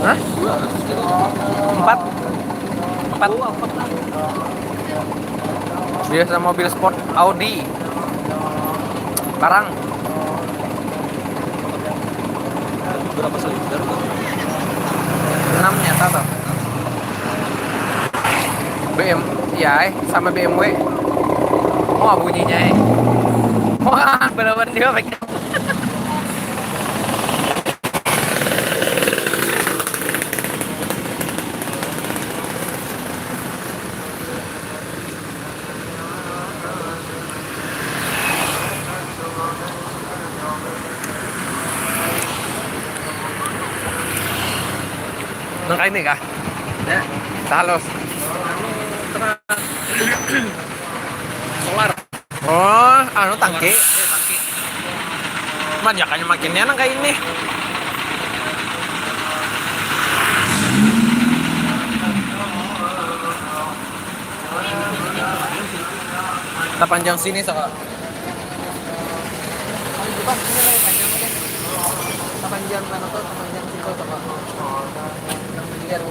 Hah? Empat. Empat. Biasa mobil sport Audi. Parang. Berapa silinder tuh? Enam nyata tuh. B M, ya, eh, sama B M W. Wah, bunyinya, eh. Wah, balawan juga pakai. Nang kaini kah? Ya. Tahalus. Anu, terang. Solar. Oh, anu tangki. Solar. Eh, tangki. Manjakannya makinnya nang kaini. Tapanjang sini, Saka. Ayo, Pak, ini lagi panjang, oke. Tapanjang mana tuh? Tapanjang situ, Saka. Biar.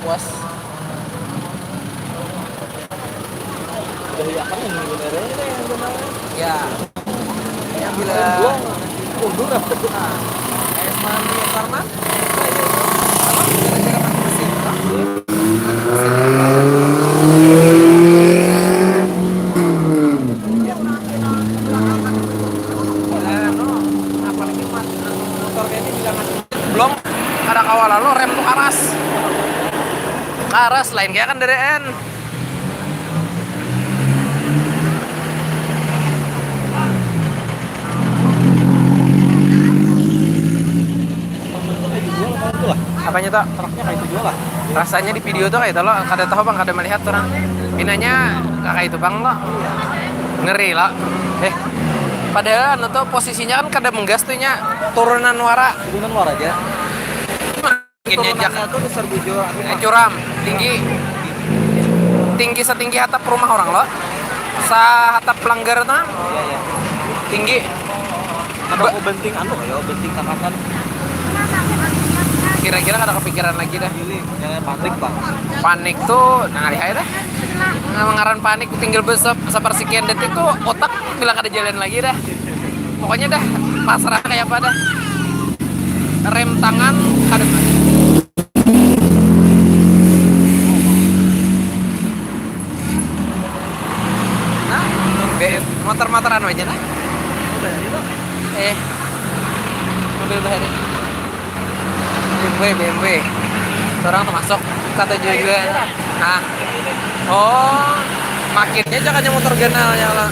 puas. Udah ya kan ini bener ini yang benar. Ya. Ya bila mundur apa? Nah, kayak semalam di Parman, apa, gara-gara mati mesin, apa? Mati mesin. Nah, no, apalagi motor kayak ini bila mati blong, kada kawa lalu rem tu karas. Karas lain kayak kan dari N. Apanya tuh? Truknya kayak itu juga lah. Rasanya di video tuh kayak itu loh, kada tahu bang, kada melihat orang. Pinanya nggak kayak itu bang loh. Ngeri loh. Eh, padahal anu tuh posisinya kan kada menggas tuh nya, turunan wara. Turunan wara aja. Mungkin nyajak. Turunannya tuh dasar bujur. Eh, curam, tinggi. Tinggi setinggi hatap rumah orang loh. Sahatap langgar tuh kan. Iya, iya. Tinggi. Ada mau benting anu ya, benting tangkapan. Kira-kira kada kepikiran lagi dah. Ini yang panik bang. Panik tuh, nah lihat dah. Nah, mengaran panik tinggal besar sepersekian detik tuh otak bilang kada jalan lagi dah. Pokoknya dah pasrah kayak apa dah. Rem tangan kada. Nah, B M, motor-motoran aja nah. Eh, mobil bahari. B M W, B M W. Orang termasuk kata juga. Nah, oh, makinnya jangan yang motor ganalnya lah.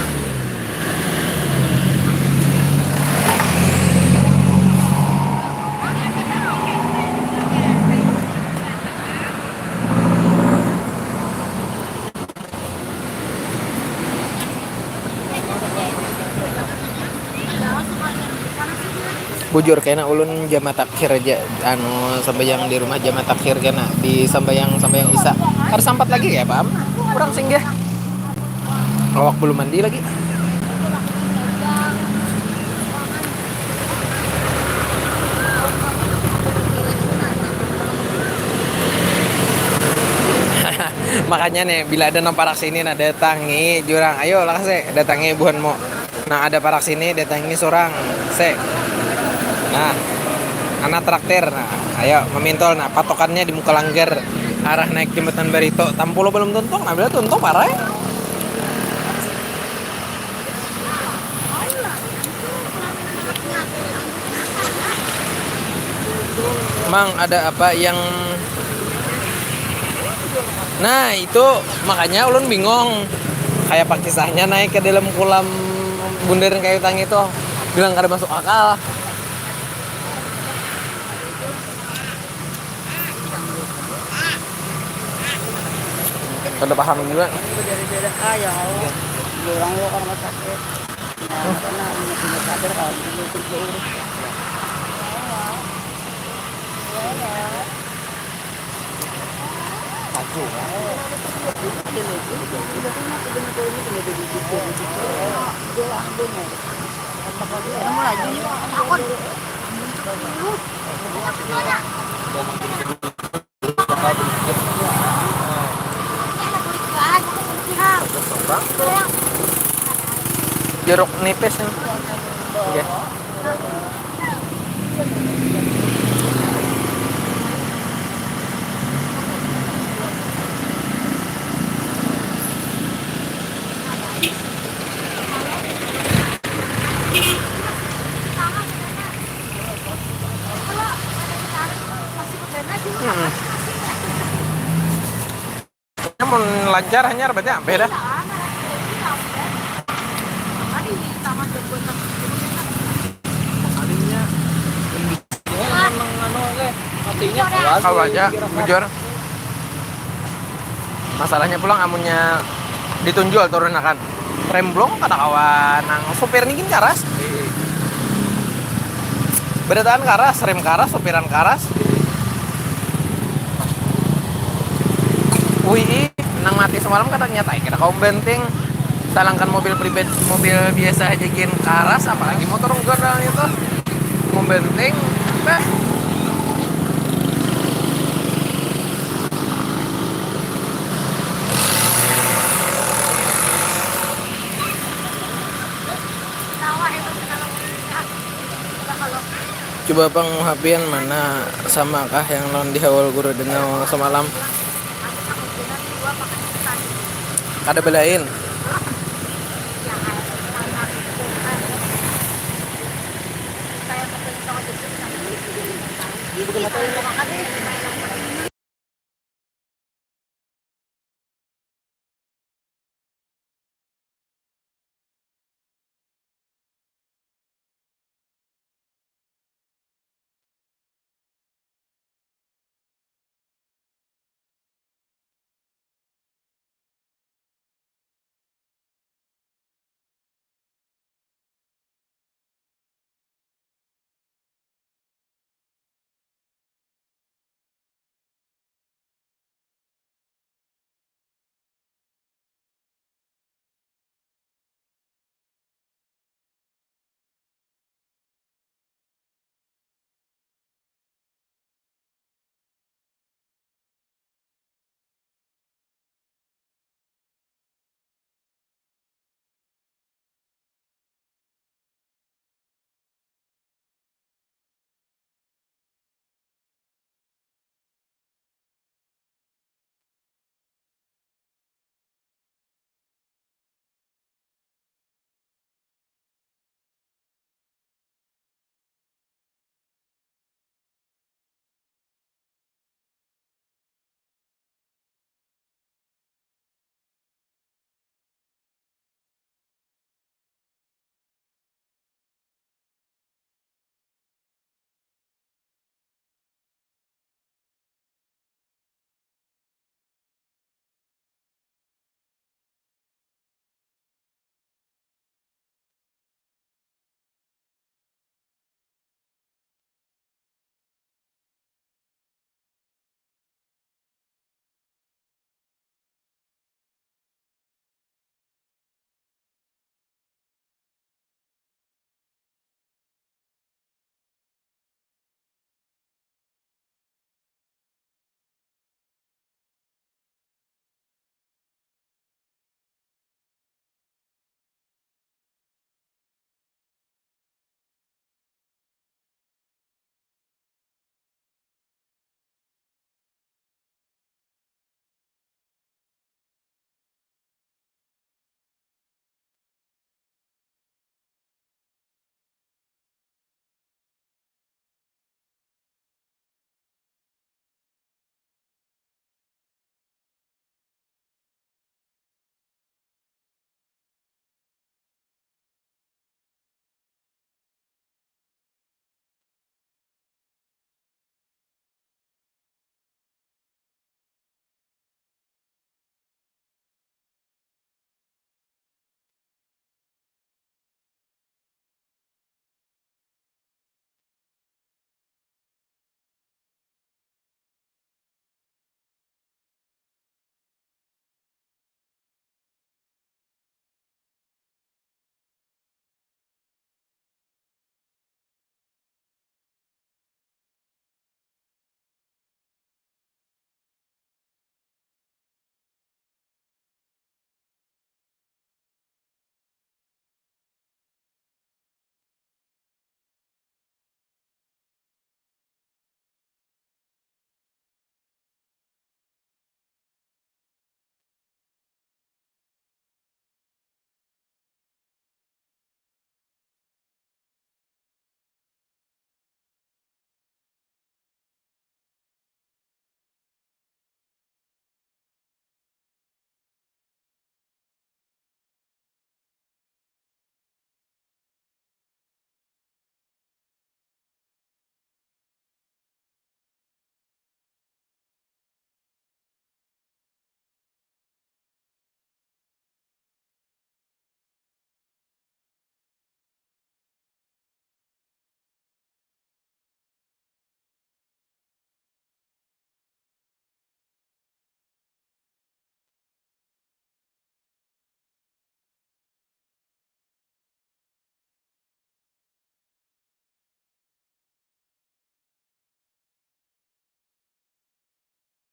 Bujur kena ulun jama takhir aja, anu, sambayang di rumah jama takhir kena di sambayang sambayang isya. Harus sampat lagi ya paham? Kurang singgah. Awak belum mandi lagi. Makanya nih, bila ada nang parak sini, nah, datangi jurang. Ayo lah, se, datangi buhanmu. Nah, ada parak sini, datangi surang, se. Nah, anak traktir, nah, ayo memintol, nah, patokannya di muka langgar, arah naik jembatan Barito, tampulu belum tuntung, nah, bila tuntung parai. Mang, ada apa yang, nah, itu makanya ulun bingung. Kayak apa kisahnya naik ke dalam kolam bundaran kayu tangi itu. Bilang kada masuk akal. Kada paham juga. Berdarah-darah, ah, ya Allah. Orang lo ke rumah sakit. Nah, karena punya sadar kalau itu jauh. Satu. Dia lagi, dia lagi, dia lagi, dia lagi. Dia lagi, dia lagi. Dia lagi, dia lagi. Jeruk nipis nih. Oke. Namun lancar hanyar berarti ampih dah. Kalinya. Kau aja, bujur. Masalahnya pulang amunnya ditunjul turunakan. Rem blong kada kawa nang supir ni gin karas. Berataan karas, rem karas, supiran karas. Wih, nang mati semalam kada nyatai kada kaum banting. Salangkan mobil pribadi, mobil biasa aja gin karas, apalagi motor unggal dalam itu. Membanting, bah. Coba pang muhapian mana sama kah yang lawan di awal guru denau semalam? Kada belain.